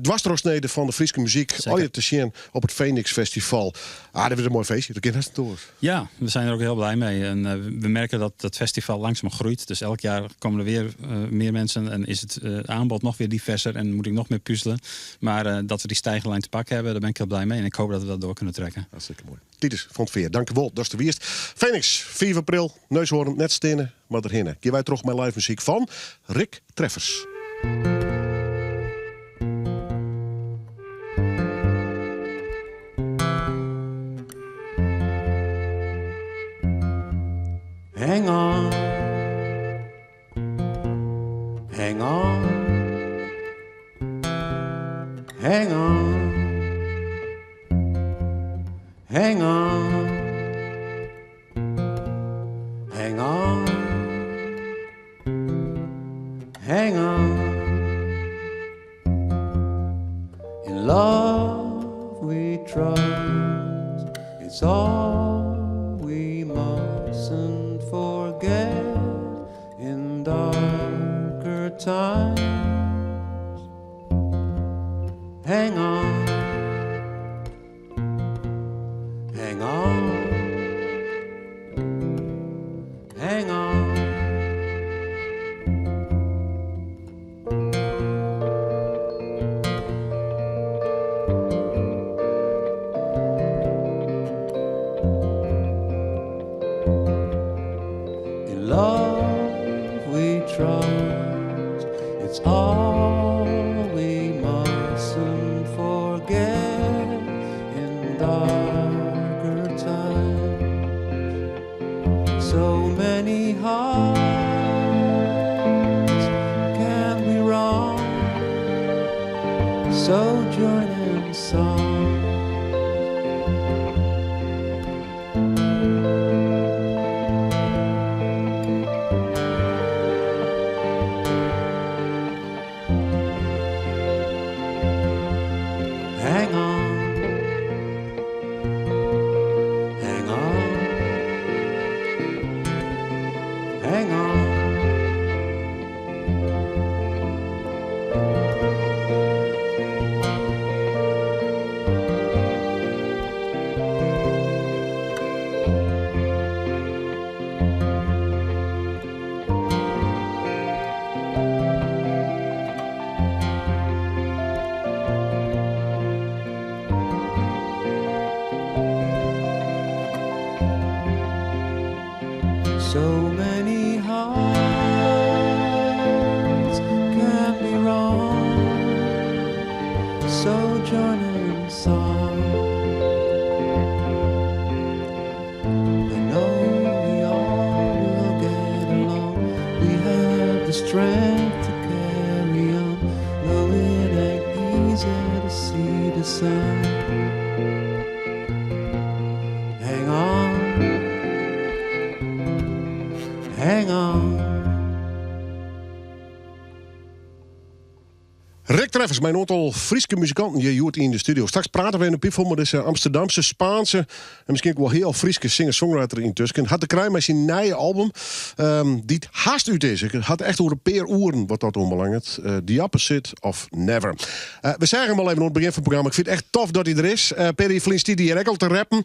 A: dwarsdoorsnede van de Friese muziek. Al je te zien op het Phoenix Festival. Ah, dat is een mooi feestje. Dat kind het door.
K: Ja, we zijn er ook heel blij mee. En we merken dat het festival langzaam groeit. Dus elk jaar komen er weer meer mensen en is het aanbod nog weer diverser en moet ik nog meer puzzelen. Maar dat we die stijgerlijn te pakken hebben, daar ben ik heel blij mee. En ik hoop dat we dat door kunnen trekken.
A: Hartstikke mooi. Titus van het Veer, dank u wel. Dat is de wierst. Phoenix, 4 april, Neushoorn, net stinnen, maar erhinnen. Geef wij terug mijn live muziek van Rick Treffers.
B: Hang on, hang on, hang on, hang on, hang on, hang on. In love we trust, it's all we mustn't forget in darker times. Hang on, hang on, hang on. In love we trust, it's all we mustn't forget in darker times. So many hearts can be wrong, so join in song. Hang on, hang on, hang on. So many hearts can be wrong, so join in song. I know we all will get along. We have the strength to carry on, though it ain't easy to see the sun. Hang on, hang on.
A: Rick Treffers, mei in oantal Fryske muzikanten hjir hjoed yn de studio. Straks prate we yn de Piepfol mei dizze Amsterdamse, Spaanse en miskien ek wol hiel Fryske singer-songwriter yntusken. Hat te krijen mei syn nije album, dy't hast út is. Ik hat echt oer in pear oeren wat dat oanbelanget. The Opposite of Never. We seagen him al even oan it begjin fan it programma. Ik fyn it echt tof dat hy der is. Perry Flynn stiet hjir ek al te rappen.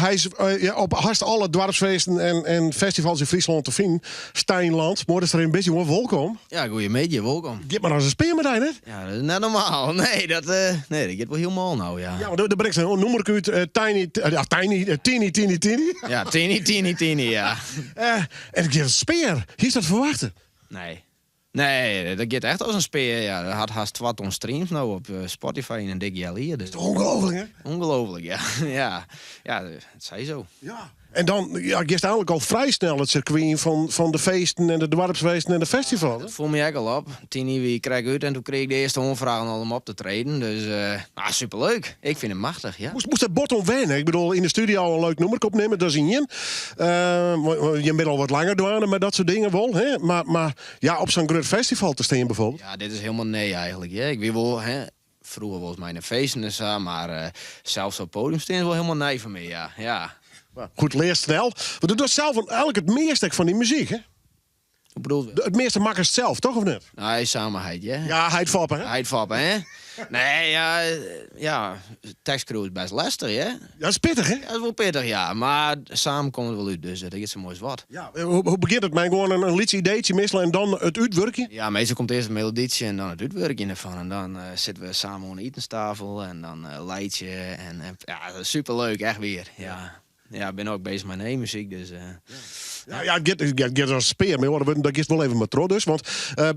A: Hy is op hast alle doarpsfeesten en festivals yn Fryslân te finen. Stijn Land, moai datst der even bist, jonge. Wolkom.
L: Ja, goeiemiddei, wolkom.
A: Giet mar as in spear mei dy, net?
L: Ja, dat is net normaal. Nee, dat, nee, dat giet wol hielendal no, ja.
A: Ja, want der bringst in nûmerke út, Tiny, ja, Tiny, Tiny, Tiny, Tiny.
L: Ja, Tiny, Tiny, Tiny, ja.
A: En it giet as in spear. Hiest dat ferwachte?
L: Nee. Nee, dat giet echt as in spear, ja. Dat hat hast 2 ton streams no op Spotify yn in dik healjier. Dus.
A: Ongelooflijk, hè?
L: Ongelooflijk, ja. Ja, ja, it sei zo.
A: Ja. En dan ja, giest eigenlik al frij snel it sirkwy yn fan de feesten en de doarpsfeesten en de festivals.
L: Dat foel my ek al op. Tiny wie krekt út en doe krige ik de earste oanfragen al om op te treden. Dus ah, superleuk. Ik fyn it machtich, ja.
A: Moast dêr bot oan wenne? Ik bedoel, yn de studio in leuk nûmerke opnimme, dat is ien. Je binne al wat langer dwaande mei dat soart dingen wol, hè? Mar ja, op sa'n grut festival te stean bijvoorbeeld.
L: Ja, dit is hielendal nij eigenlik. Ja. Ik wie wol, hè, froeger wolris mei nei feesten en sa, mar sels op it podium stean is wol hielendal nij foar my, ja. Ja.
A: Goed, learst snel. Want do dochst sels eigenlik it measte ek fan dy muzyk, hè?
L: Hoe bedoel je?
A: It measte makkest sels, toch of net?
L: Nee, samen heit, hè?
A: Ja, heit foppe, hè?
L: Heit foppe, hè? Nee, ja, ja, tekstskriuwen is best lestich, hè?
A: Ja, dat is pittich, hè?
L: Dat is wol pittich, ja. Mar samen komt it wol út, dus dat giet sa moai as wat.
A: Ja, hoe begjint it? Mei gewoan in lyts ideetsje meastal en dan it útwurkjen?
L: Ja, meastal komt earst it melodytsje en dan it útwurkjen derfan. En dan sitte we samen oan de itenstafel en dan laitsje en ja, superleuk, echt wier. Ja. Ja, ik bin ek bezich mei nije muzyk, dus.
A: Ja, ja, it giet as in spear. Mei oare wurden, dat giest wol even mei troch dus. Want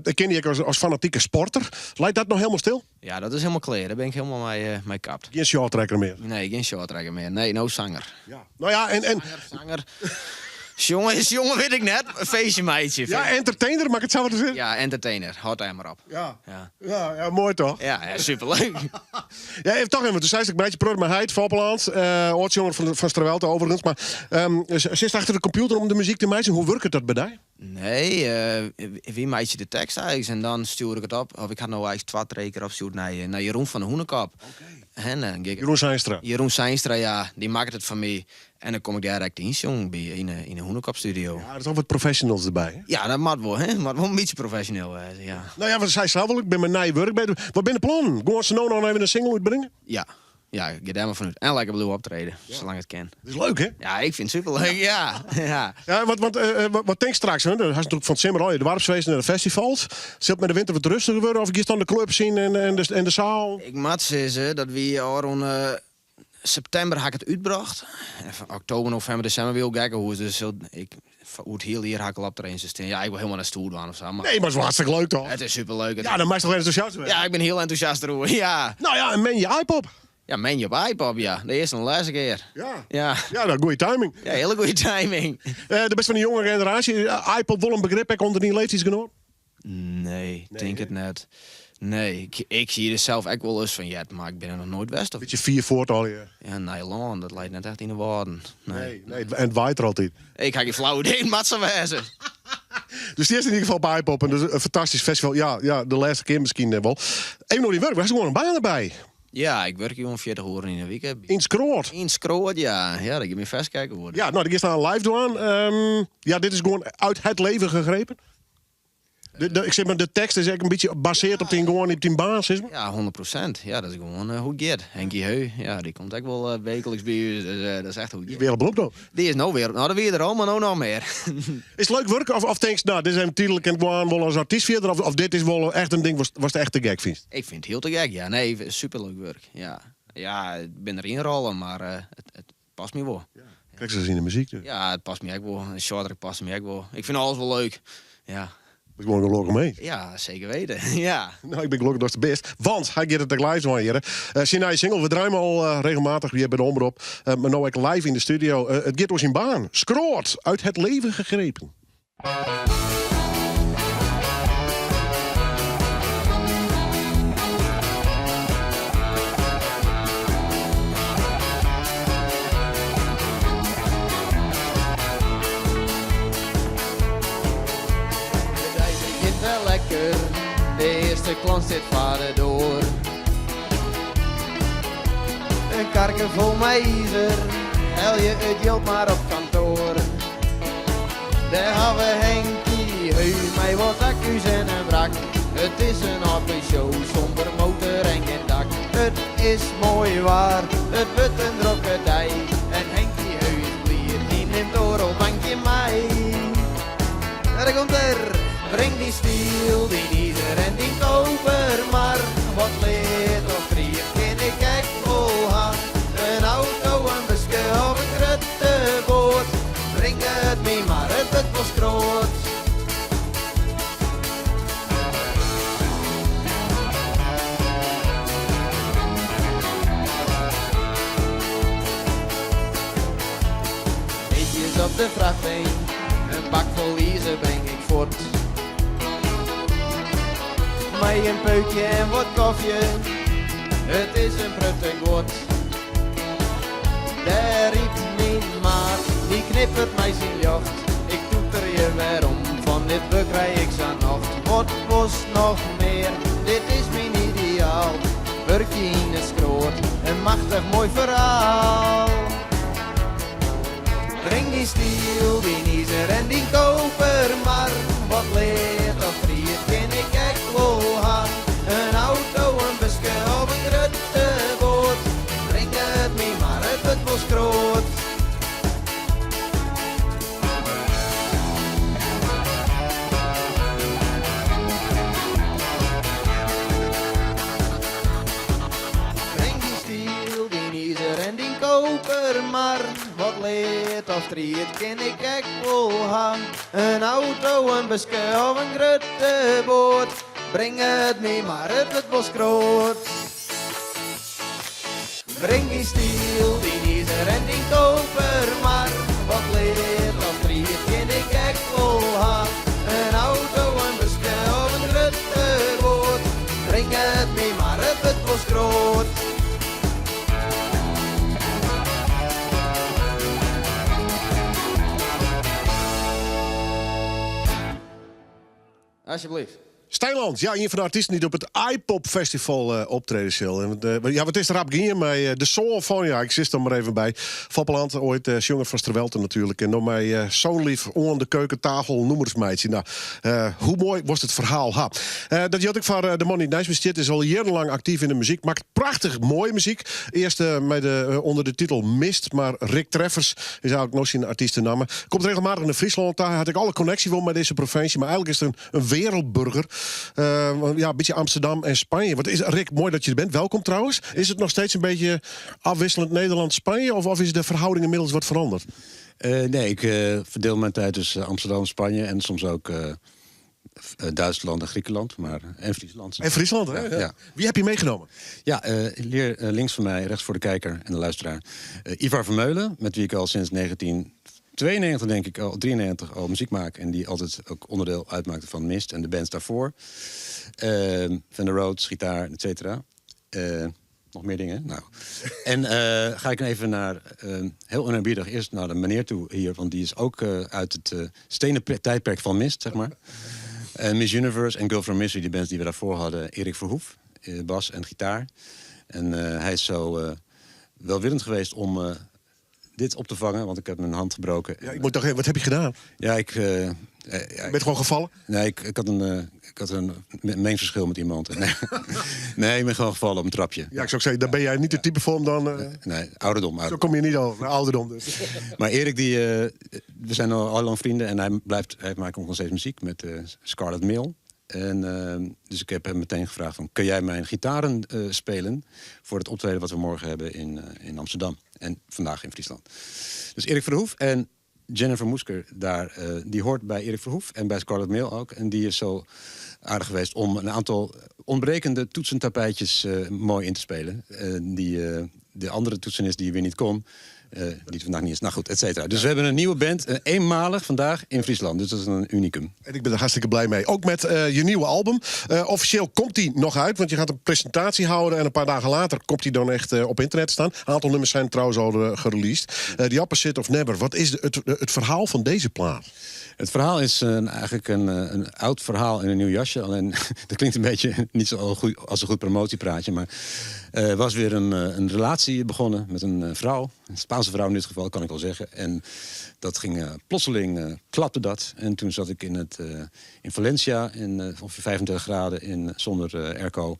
A: ik ken dy ek as fanatike sporter. Leit dat noch hielendal stil?
L: Ja, dat is hielendal klear. Dêr bin ik hielendal mei kapt.
A: Gjin shorttracker mear?
L: Nee, gjin shorttracker mear. Nee, no sanger.
A: Ja. Nou ja, en...
L: Sanger, sanger. Sjonge, wit ik net. In feestje meitsje.
A: Ja, entertainer, mag ik it sa wat sizze?
L: Ja, entertainer. Hâld dêr mar op.
A: Ja.
L: Ja.
A: Ja, ja, moai toch?
L: Ja, ja, superleuk.
A: Ja, even toch even, want do seist, ik meitsje protte mei heit, Foppeland, âld-sjonger fan Strawelte overigens. Mar sitst achter de kompjûter om de muzyk te meitsjen? Hoe wurket dat by dy?
L: Nee, wy meitsje de tekst eigentlik en dan stjoer ik it op. Of ik ha no eigentlik twa, trije kear opstjoerd nei Jeroen fan de Hûnekop. En dan gean ik-
A: Jeroen Zeinstra.
L: Jeroen Zeinstra, ja. Dy makket it foar my. En dan kom ik dêr ek ynsjongen by yn de Hûnekopstudio.
A: Ja, der is al wat professionals derby, hè?
L: Ja, dat moat wol, hè? Moat wol in bytsje profesjoneel wêze, ja.
A: Nou ja, want sei sels al, ik bin mei nij wurk beuzich. Wat binne de plannen? Gewoan sa no noch even in single útbringe?
L: Ja, ja, ik gean dêr mar fanút. En lekker bliuwe optreden, salang it kin.
A: Dat is leuk, hè?
L: Ja, ik fyn it superleuk, ja. Ja.
A: Ja, want wat tinkst straks? Hè? Dan hast natuerlik fan it simmer al je doarpsfeesten en de festivals. Sil it mei de winter wat rêstiger wurde of giest dan de clubs yn en de saal?
L: Ik moat sizze dat wy ôfrûne septimber ha ik it útbrocht. En fan oktober, novimber, desimber wie al gekkehûs. Dus ik, oer it hiele jier ha ik al optredens stean. Ja, ik wol hielendal net stoer dwaan of sa. Mar
A: Nee, mar it is wol hartstikke leuk toch?
L: It is superleuk.
A: Ja, dan meist toch entûsjast wêze?
L: Ja, ik bin hiel entûsjast deroer, ja.
A: Nou ja, en moandei Aaipop.
L: Ja, moandei op Aaipop, ja. De earste en de lêste kear.
A: Ja.
L: Ja.
A: Ja, nou, goede timing.
L: Ja, hiele goede timing.
A: Do bist fan de jonge generaasje. Aaipop wol in begrip ek ûnder dyn leeftiidsgenoaten?
L: Nee, tink it net. Nee, ik hie der sels ek wolris fan heard, mar ik bin der noch noait west. Of...
A: Bytsje fier fuort allegear.
L: Ja, Nijlân, dat leit net echt yn de Wâlden. Nee.
A: Nee, nee, en it waait der altyd.
L: Ik ha gjin flau idee, it moat sa wêze.
A: Dus dy is yn ieder gefal by Aaipop en dus in fantastysk festival. Ja, ja, de lêste kear miskien wol. Even oer dyn wurk, hast gewoan in baan derby.
L: Ja, ik wurkje gewoan 40 oeren yn 'e wike.
A: Yn Skroat?
L: Yn Skroat, ja. Ja, dat giet my ferskrikke oer.
A: Ja, nou, dan giest dan live dwaan. Ja, dit is gewoan uit het leven gegrepen. Ik sis mar, de tekst is ek in bytsje basearre op dyn gewoan op dyn baan, sis mar.
L: Ja, 100%. Ja, dat is gewoan hoe it giet. Henkie Heu, ja, dy komt ek wol wykliks by ús. Dus dat is echt hoe it giet.
A: Wer op beroep dan?
L: Dy is no wer op. Nou, dat wie der al, mar no noch mear.
A: Is it leuk wurk of tinkst, nou, dit is even tydlik en gewoan wol as artyst fierder? Of dit is wol echt in ding watst echt te gek fynst?
L: Ik fyn it hiel te gek, ja. Nee, superleuk wurk, ja. Ja, ik bin der ynrôle, mar it past my wol.
A: Krekt sa as yn de muzyk dus.
L: Ja, it past my ek wol. De shorttrack past my ek wol. Ik fyn alles wol leuk, ja.
A: Bist gewoan gelokkich mei.
L: Ja, seker wite, ja.
A: Nou, ik bin gelokkich datst der bist. Want hy giet it ek live dwaan hjir. Syn nije single, we draaie him al regelmatich hjir by de Omrop. Mar no ek live yn de studio. It giet oer syn baan. Skroat, uit het leven gegrepen.
B: De dei begjint wer lekker, de earste earste klant stiet foar de doar. In karke fol mei izer, helje it jild mar op kantoar. Dêr hawwe we Henkie Heu mei wat akku's en in wrak. It is in âld Peugeot sûnder motor en gjin dak. It is moai waar, it wurdt in drokke dei. En Henkie Heu is bliid, hy nimt oardel bankje mei. Dêr komt er! Bring dyn stiel, dyn izer en dyn koper mar. Wat lead of tried kin ik ek wol ha. In auto, in buske of in grutte boat. Bring it my mar, it wurdt wol skroat. Middeis op de frachtwein, in bak fol izer bring ik fuort. Mei in peukje en wat kofje, it is in protte guod. Dêr rydt myn maat, dy knippert mei syn ljocht. Ik toeterje werom, fan dit wurk krij ik sa'n nocht. Wat wolst noch mear, dit is myn ideaal. Wurkje yn 'e skroat, in machtich moai ferhaal. Bring dyn stiel, dyn izer en dyn koper mar. Wat lead of tried kin ik ek wol ha. In auto, in buske of in grutte boat. Bring it my mar, it wurdt wol skroat. Bring dyn stiel, dyn izer en dyn koper mar. Wat lead of tried kin ik ek wol ha. In auto, in buske of in grutte boat. Bring it my mar, it wurdt wol skroat. Bring dyn stiel, dyn izer en dyn koper mar. Wat lead of tried kin ik ek wol ha. In auto, in buske of in grutte boat. Bring it my mar, it wurdt wol skroat. Alsjeblieft.
A: Stijn Land, ja, ien fan de artysten dy't op it Aaipop Festival eh, optrede sil. En, eh, ja, wat is der rap gien mei eh, de soan fan, ja, ik sis der mar even by. Foppe Land, oait uh, sjonger fan Strawelte natuerlik. En no mei uh, zoonlief oan de keukentafel nûmers meitsje. Nou, uh, hoe moai was it ferhaal ha. Dat jildt ek foar de man dy't neist my stiet, is al jierrenlang aktyf yn de muzyk. Makket prachtich moaie muzyk. Earst mei de, ûnder de titel Mist, mar Rick Treffers is eigenlik no syn artystenamme. Komt regelmatich nei Fryslân ta, hat ek alle konneksje wol mei dizze provinsje, mar eigenlik is it in wereldburger. Ja, in bytsje Amsterdam en Spanje. Wat is, Rick, moai dat je der bent. Welkom trouwens. Is it noch steeds in bytsje afwisselend Nederland-Spanje of, of is de ferhâlding ynmiddels wat feroare?
M: Nee, ik ferdeel myn tiid tusken Amsterdam, Spanje en soms ek Dútslân en Grikelân, mar en Fryslân.
A: En Fryslân, hè?
M: Ja.
A: Wie ha je meinomen?
M: Ja, hier links van mij, rechts voor de kijker en de luisteraar, Ivar Vermeulen, met wie ik al sinds 1992, denk ik, al 93 al muziek maak. En die altijd ook onderdeel uitmaakte van Mist en de bands daarvoor. Van de Roads, gitaar, et cetera. Nog meer dingen? Nou. En ga ik even naar, heel oneerbiedig, eerst naar de meneer toe hier, want die is ook uit het stenen tijdperk van Mist, zeg maar. En Miss Universe en Girl from Misery, die bands die we daarvoor hadden, Erik Verhoef, bas en gitaar. En hij is zo welwillend geweest om dit op te vangen, want ik heb mijn hand gebroken.
A: Ja, ik moet toch even, wat heb je gedaan?
M: Ja, ik...
A: Je bent gewoon gevallen?
M: Nee, ik had een meningsverschil met iemand. Nee. Nee, ik ben gewoon gevallen op een trapje.
A: Ja, ik zou zeggen, daar ben jij niet de type voor om dan...
M: Nee, ouderdom,
A: Zo
M: ouderdom.
A: kom je niet over, ouderdom dus.
M: Maar Erik, we zijn al lang vrienden en hij maakt ook nog steeds muziek met Scarlet Mail. En dus ik heb hem meteen gevraagd van, kun jij mijn gitaren spelen voor het optreden wat we morgen hebben in Amsterdam en vandaag in Friesland. Dus Erik Verhoef en Jennifer Moesker daar, die hoort bij Erik Verhoef en bij Scarlet Mail ook. En die is zo aardig geweest om een aantal ontbrekende toetsentapijtjes mooi in te spelen. De andere toetsenist die weer niet kon, Die vandaag niet is. Nou goed, et cetera. Dus we hebben een nieuwe band, eenmalig vandaag in Friesland. Dus dat is een unicum.
A: En ik ben er hartstikke blij mee. Ook met je nieuwe album. Officieel komt die nog uit, want je gaat een presentatie houden... en een paar dagen later komt die dan echt op internet te staan. Een aantal nummers zijn trouwens al gereleased. The Opposite of Never. Wat is het verhaal van deze plaat?
M: Het verhaal is eigenlijk een oud verhaal in een nieuw jasje. Alleen, dat klinkt een beetje niet zo goed als een goed promotiepraatje. Maar er was weer een relatie begonnen met een vrouw. Een Spaanse vrouw in dit geval, kan ik wel zeggen. En dat ging plotseling, klapte dat. En toen zat ik in Valencia, in ongeveer 35 graden, zonder airco,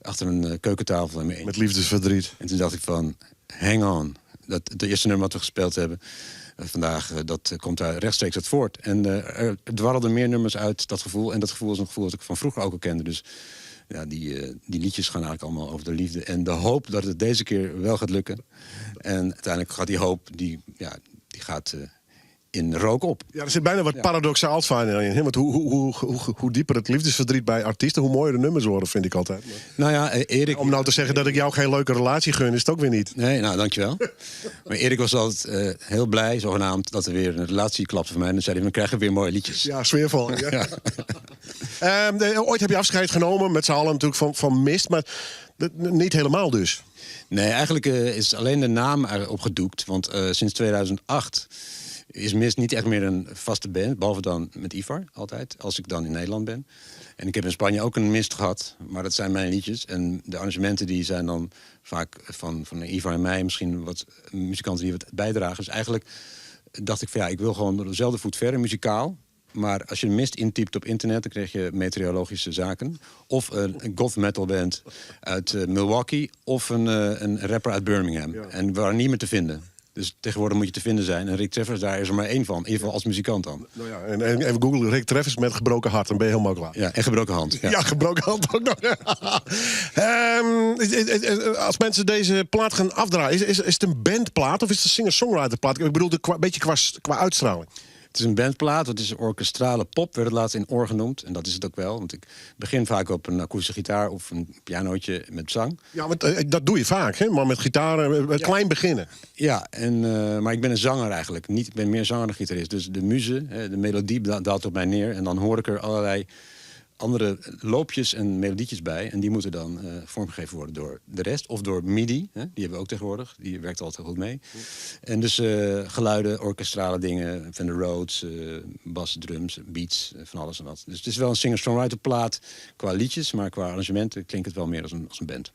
M: achter een keukentafel. In mijn
A: Met liefdesverdriet.
M: En toen dacht ik van, hang on. Dat, het eerste nummer wat we gespeeld hebben vandaag, dat komt daar rechtstreeks uit voort. En er dwarrelden meer nummers uit dat gevoel. En dat gevoel is een gevoel dat ik van vroeger ook al kende. Dus ja, die liedjes gaan eigenlijk allemaal over de liefde. En de hoop dat het deze keer wel gaat lukken. En uiteindelijk gaat die hoop, die, ja, die gaat in rook op.
A: Ja, er zit bijna wat paradoxaals van in. Hè? Want hoe dieper het liefdesverdriet bij artiesten, hoe mooier de nummers worden, vind ik altijd.
M: Nou ja, Erik...
A: Om nou te zeggen dat ik jou geen leuke relatie gun, is het ook weer niet.
M: Nee, nou, dankjewel. Maar Erik was altijd heel blij, zogenaamd, dat er weer een relatie klapte voor mij. En dan zei hij, we krijgen weer mooie liedjes.
A: Ja, sfeervol. Ja. Ooit heb je afscheid genomen, met z'n allen natuurlijk, van Mist, maar niet helemaal dus.
M: Nee, eigenlijk is alleen de naam opgedoekt. Want sinds 2008 is Mist niet echt meer een vaste band. Behalve dan met Ivar, altijd, als ik dan in Nederland ben. En ik heb in Spanje ook een Mist gehad, maar dat zijn mijn liedjes. En de arrangementen die zijn dan vaak van Ivar en mij. Misschien wat muzikanten die wat bijdragen. Dus eigenlijk dacht ik van ja, ik wil gewoon op dezelfde voet verder, muzikaal. Maar als je Mist intypt op internet, dan krijg je meteorologische zaken. Of een goth metal band uit Milwaukee. Of een rapper uit Birmingham. En we waren niet meer te vinden. Dus tegenwoordig moet je te vinden zijn. En Rick Treffers, daar is er maar één van. In ieder geval als muzikant dan.
A: Nou ja, en even googlen Rick Treffers met gebroken hart. Dan ben je helemaal klaar.
M: Ja, en gebroken hand. Ja,
A: ja, gebroken hand ook nog. Als mensen deze plaat gaan afdraaien, is het een bandplaat of is het een singer-songwriter plaat? Ik bedoel, een beetje qua uitstraling.
M: Het is een bandplaat, het is orkestrale pop, werd het laatst in oor genoemd. En dat is het ook wel, want ik begin vaak op een akoestische gitaar of een pianootje met zang.
A: Ja, want dat doe je vaak, hè? Maar met gitaar, klein beginnen.
M: Ja, maar ik ben een zanger eigenlijk. Niet, ik ben meer zanger dan gitarist. Dus de muze, de melodie daalt op mij neer. En dan hoor ik er allerlei andere loopjes en melodietjes bij. En die moeten dan vormgegeven worden door de rest. Of door MIDI, hè? Die hebben we ook tegenwoordig. Die werkt altijd goed mee. En dus geluiden, orkestrale dingen, Fender Rhodes, bas, drums, beats, van alles en wat. Dus het is wel een singer-songwriter plaat qua liedjes, maar qua arrangementen klinkt het wel meer als een band.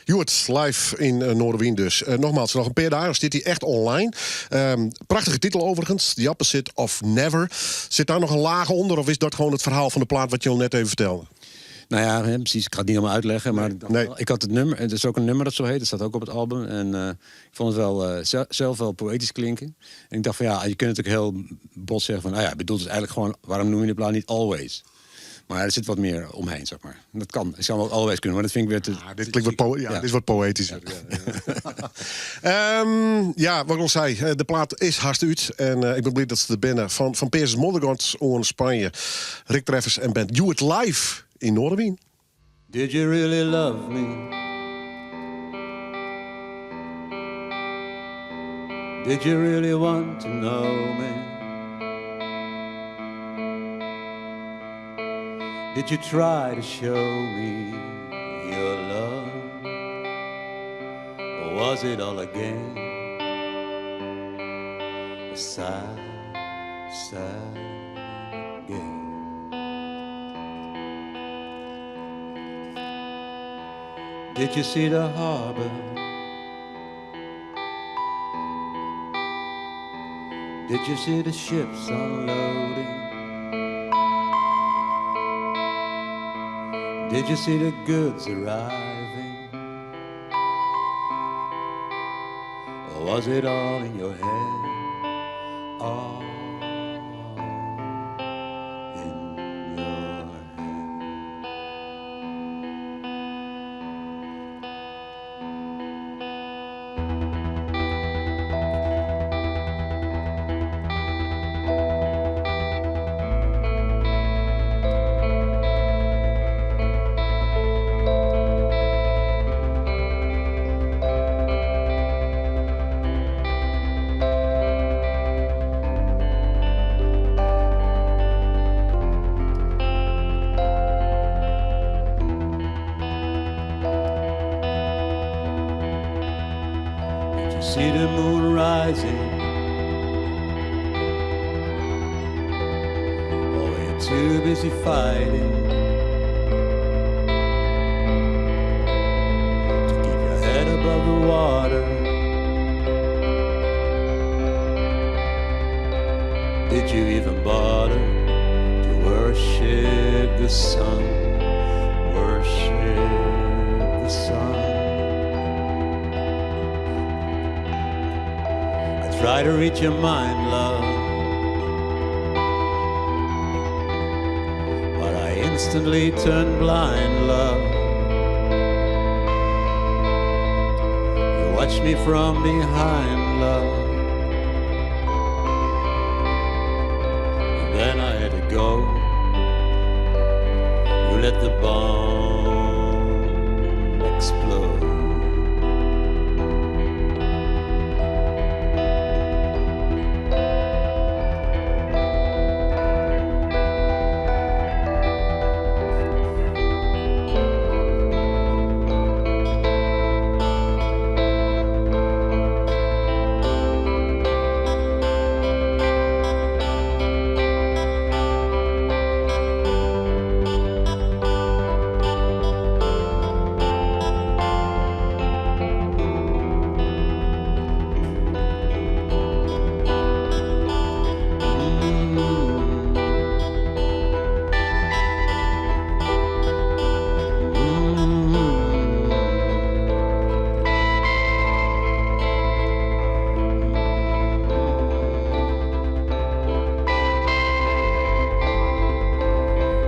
A: Hjoed live in Noardewyn dus. Nogmaals, nog een paar dagen zit hij echt online. Prachtige titel overigens, The Opposite of Never. Zit daar nog een laag onder of is dat gewoon het verhaal van de plaat wat je al net even vertelde?
M: Nou ja, hè, precies. Ik ga het niet allemaal uitleggen. Maar ik had het nummer. Het is ook een nummer dat zo heet. Dat staat ook op het album. En ik vond het wel zelf wel poëtisch klinken. En ik dacht van ja, je kunt natuurlijk heel bot zeggen van, nou ja, ik bedoel dus eigenlijk gewoon, waarom noem je de plaat niet Always? Maar er zit wat meer omheen, zeg maar. Dat kan. Ik zou wel Always kunnen, maar dat vind ik weer te...
A: Ah, dit klinkt wat ja, dit is wat poëtischer. Ja, ja. Ja, wat ik al zei, de plaat is hard uit. En ik ben blij dat ze er binnen. Van Peerses Moddergat in Spanje. Rick Treffers en band Hjoed Live in Noardewyn.
B: Did you really love me? Did you really want to know me? Did you try to show me your love? Or was it all a game? A sad, sad game. Did you see the harbor? Did you see the ships unloading? Did you see the goods arriving? Or was it all in your head? All in your head.
N: To see the moon rising? Or were you too busy fighting to keep your head above the water? Did you even bother to worship the sun? Worship the sun. I try to reach your mind, love, but I instantly turn blind, love. You watch me from behind, love. And then I had to go. You let the bomb explode.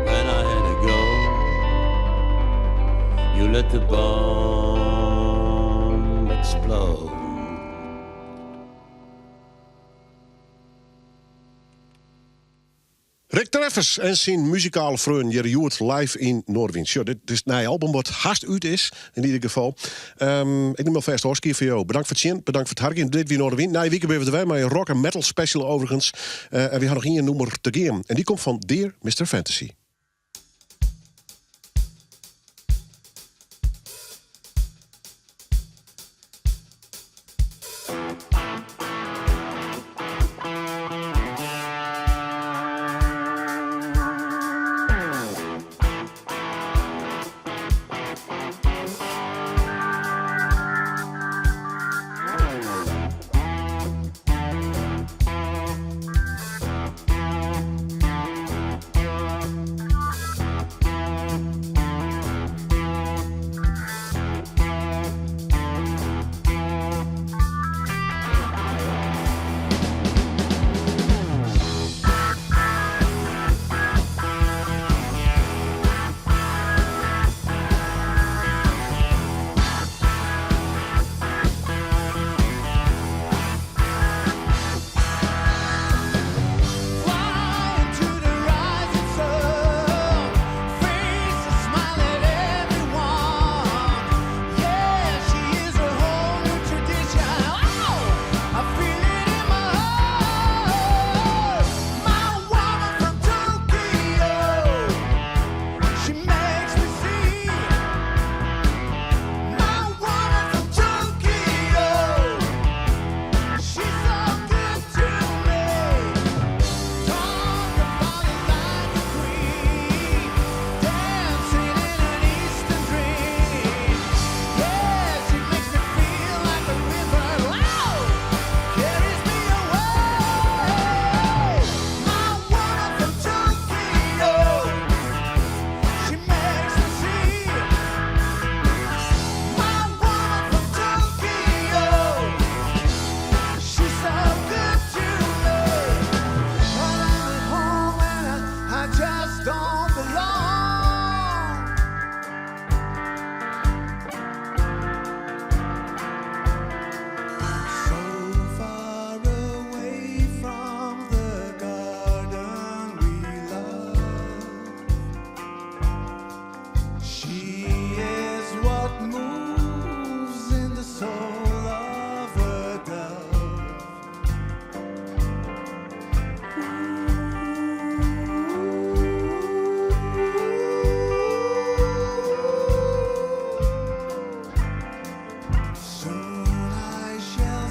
N: Then I had to go. You let the bomb explode.
A: Rick Treffers en syn muzikale freon hjir hjoed live yn Noardewyn. Sjoch, dit is it nije album wat hast út is, yn ieder gefal. Ik nim alfêst ôfskie fan jo. Bedankt foar it sjen, bedankt foar it harkjen. Dit wie Noardewyn. Nije wike binne we der wer mei in rock en metal special overigens. En we ha noch ien nûmer te gean. En dy komt fan Dear Mr. Fantasy.
B: Soon I shall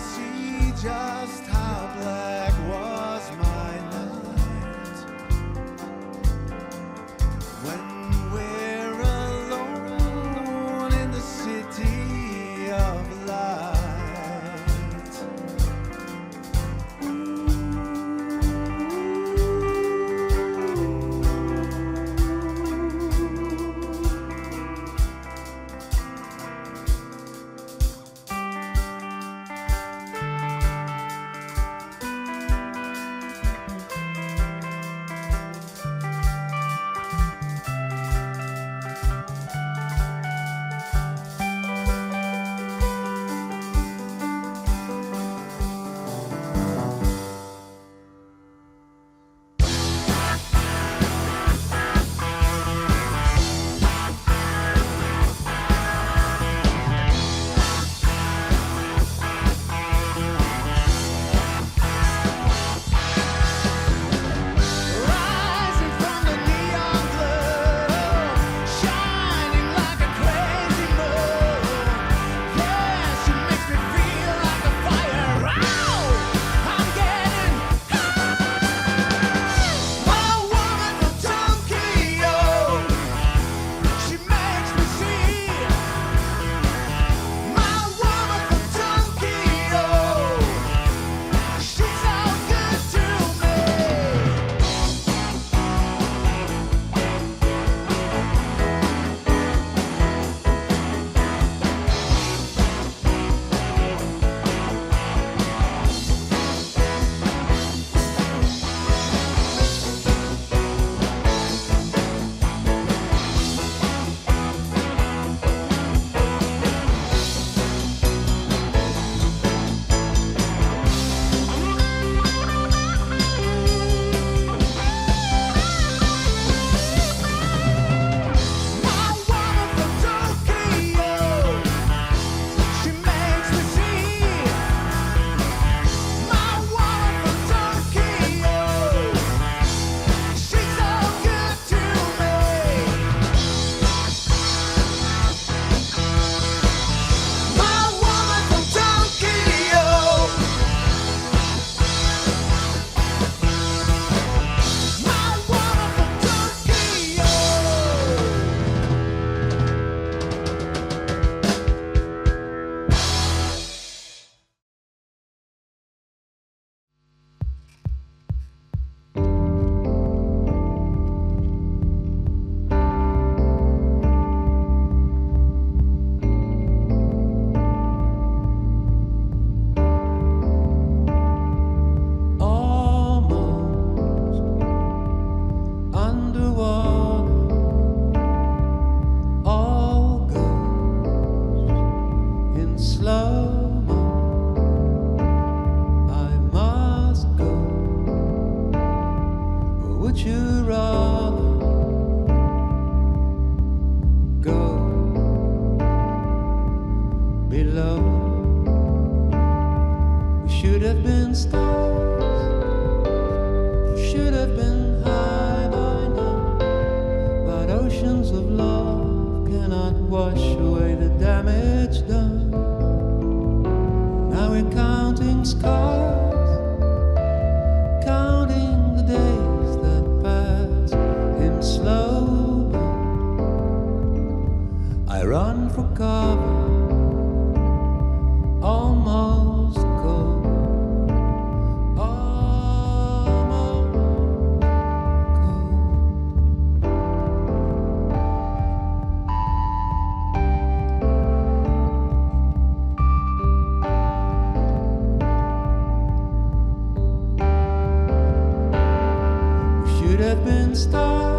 N: Should have been stars. We should have been high by now. But oceans of love cannot wash away the damage done. Now we're counting scars, counting the days that pass in slow burn. I run for cover, almost cold, almost cold. We should have been stars.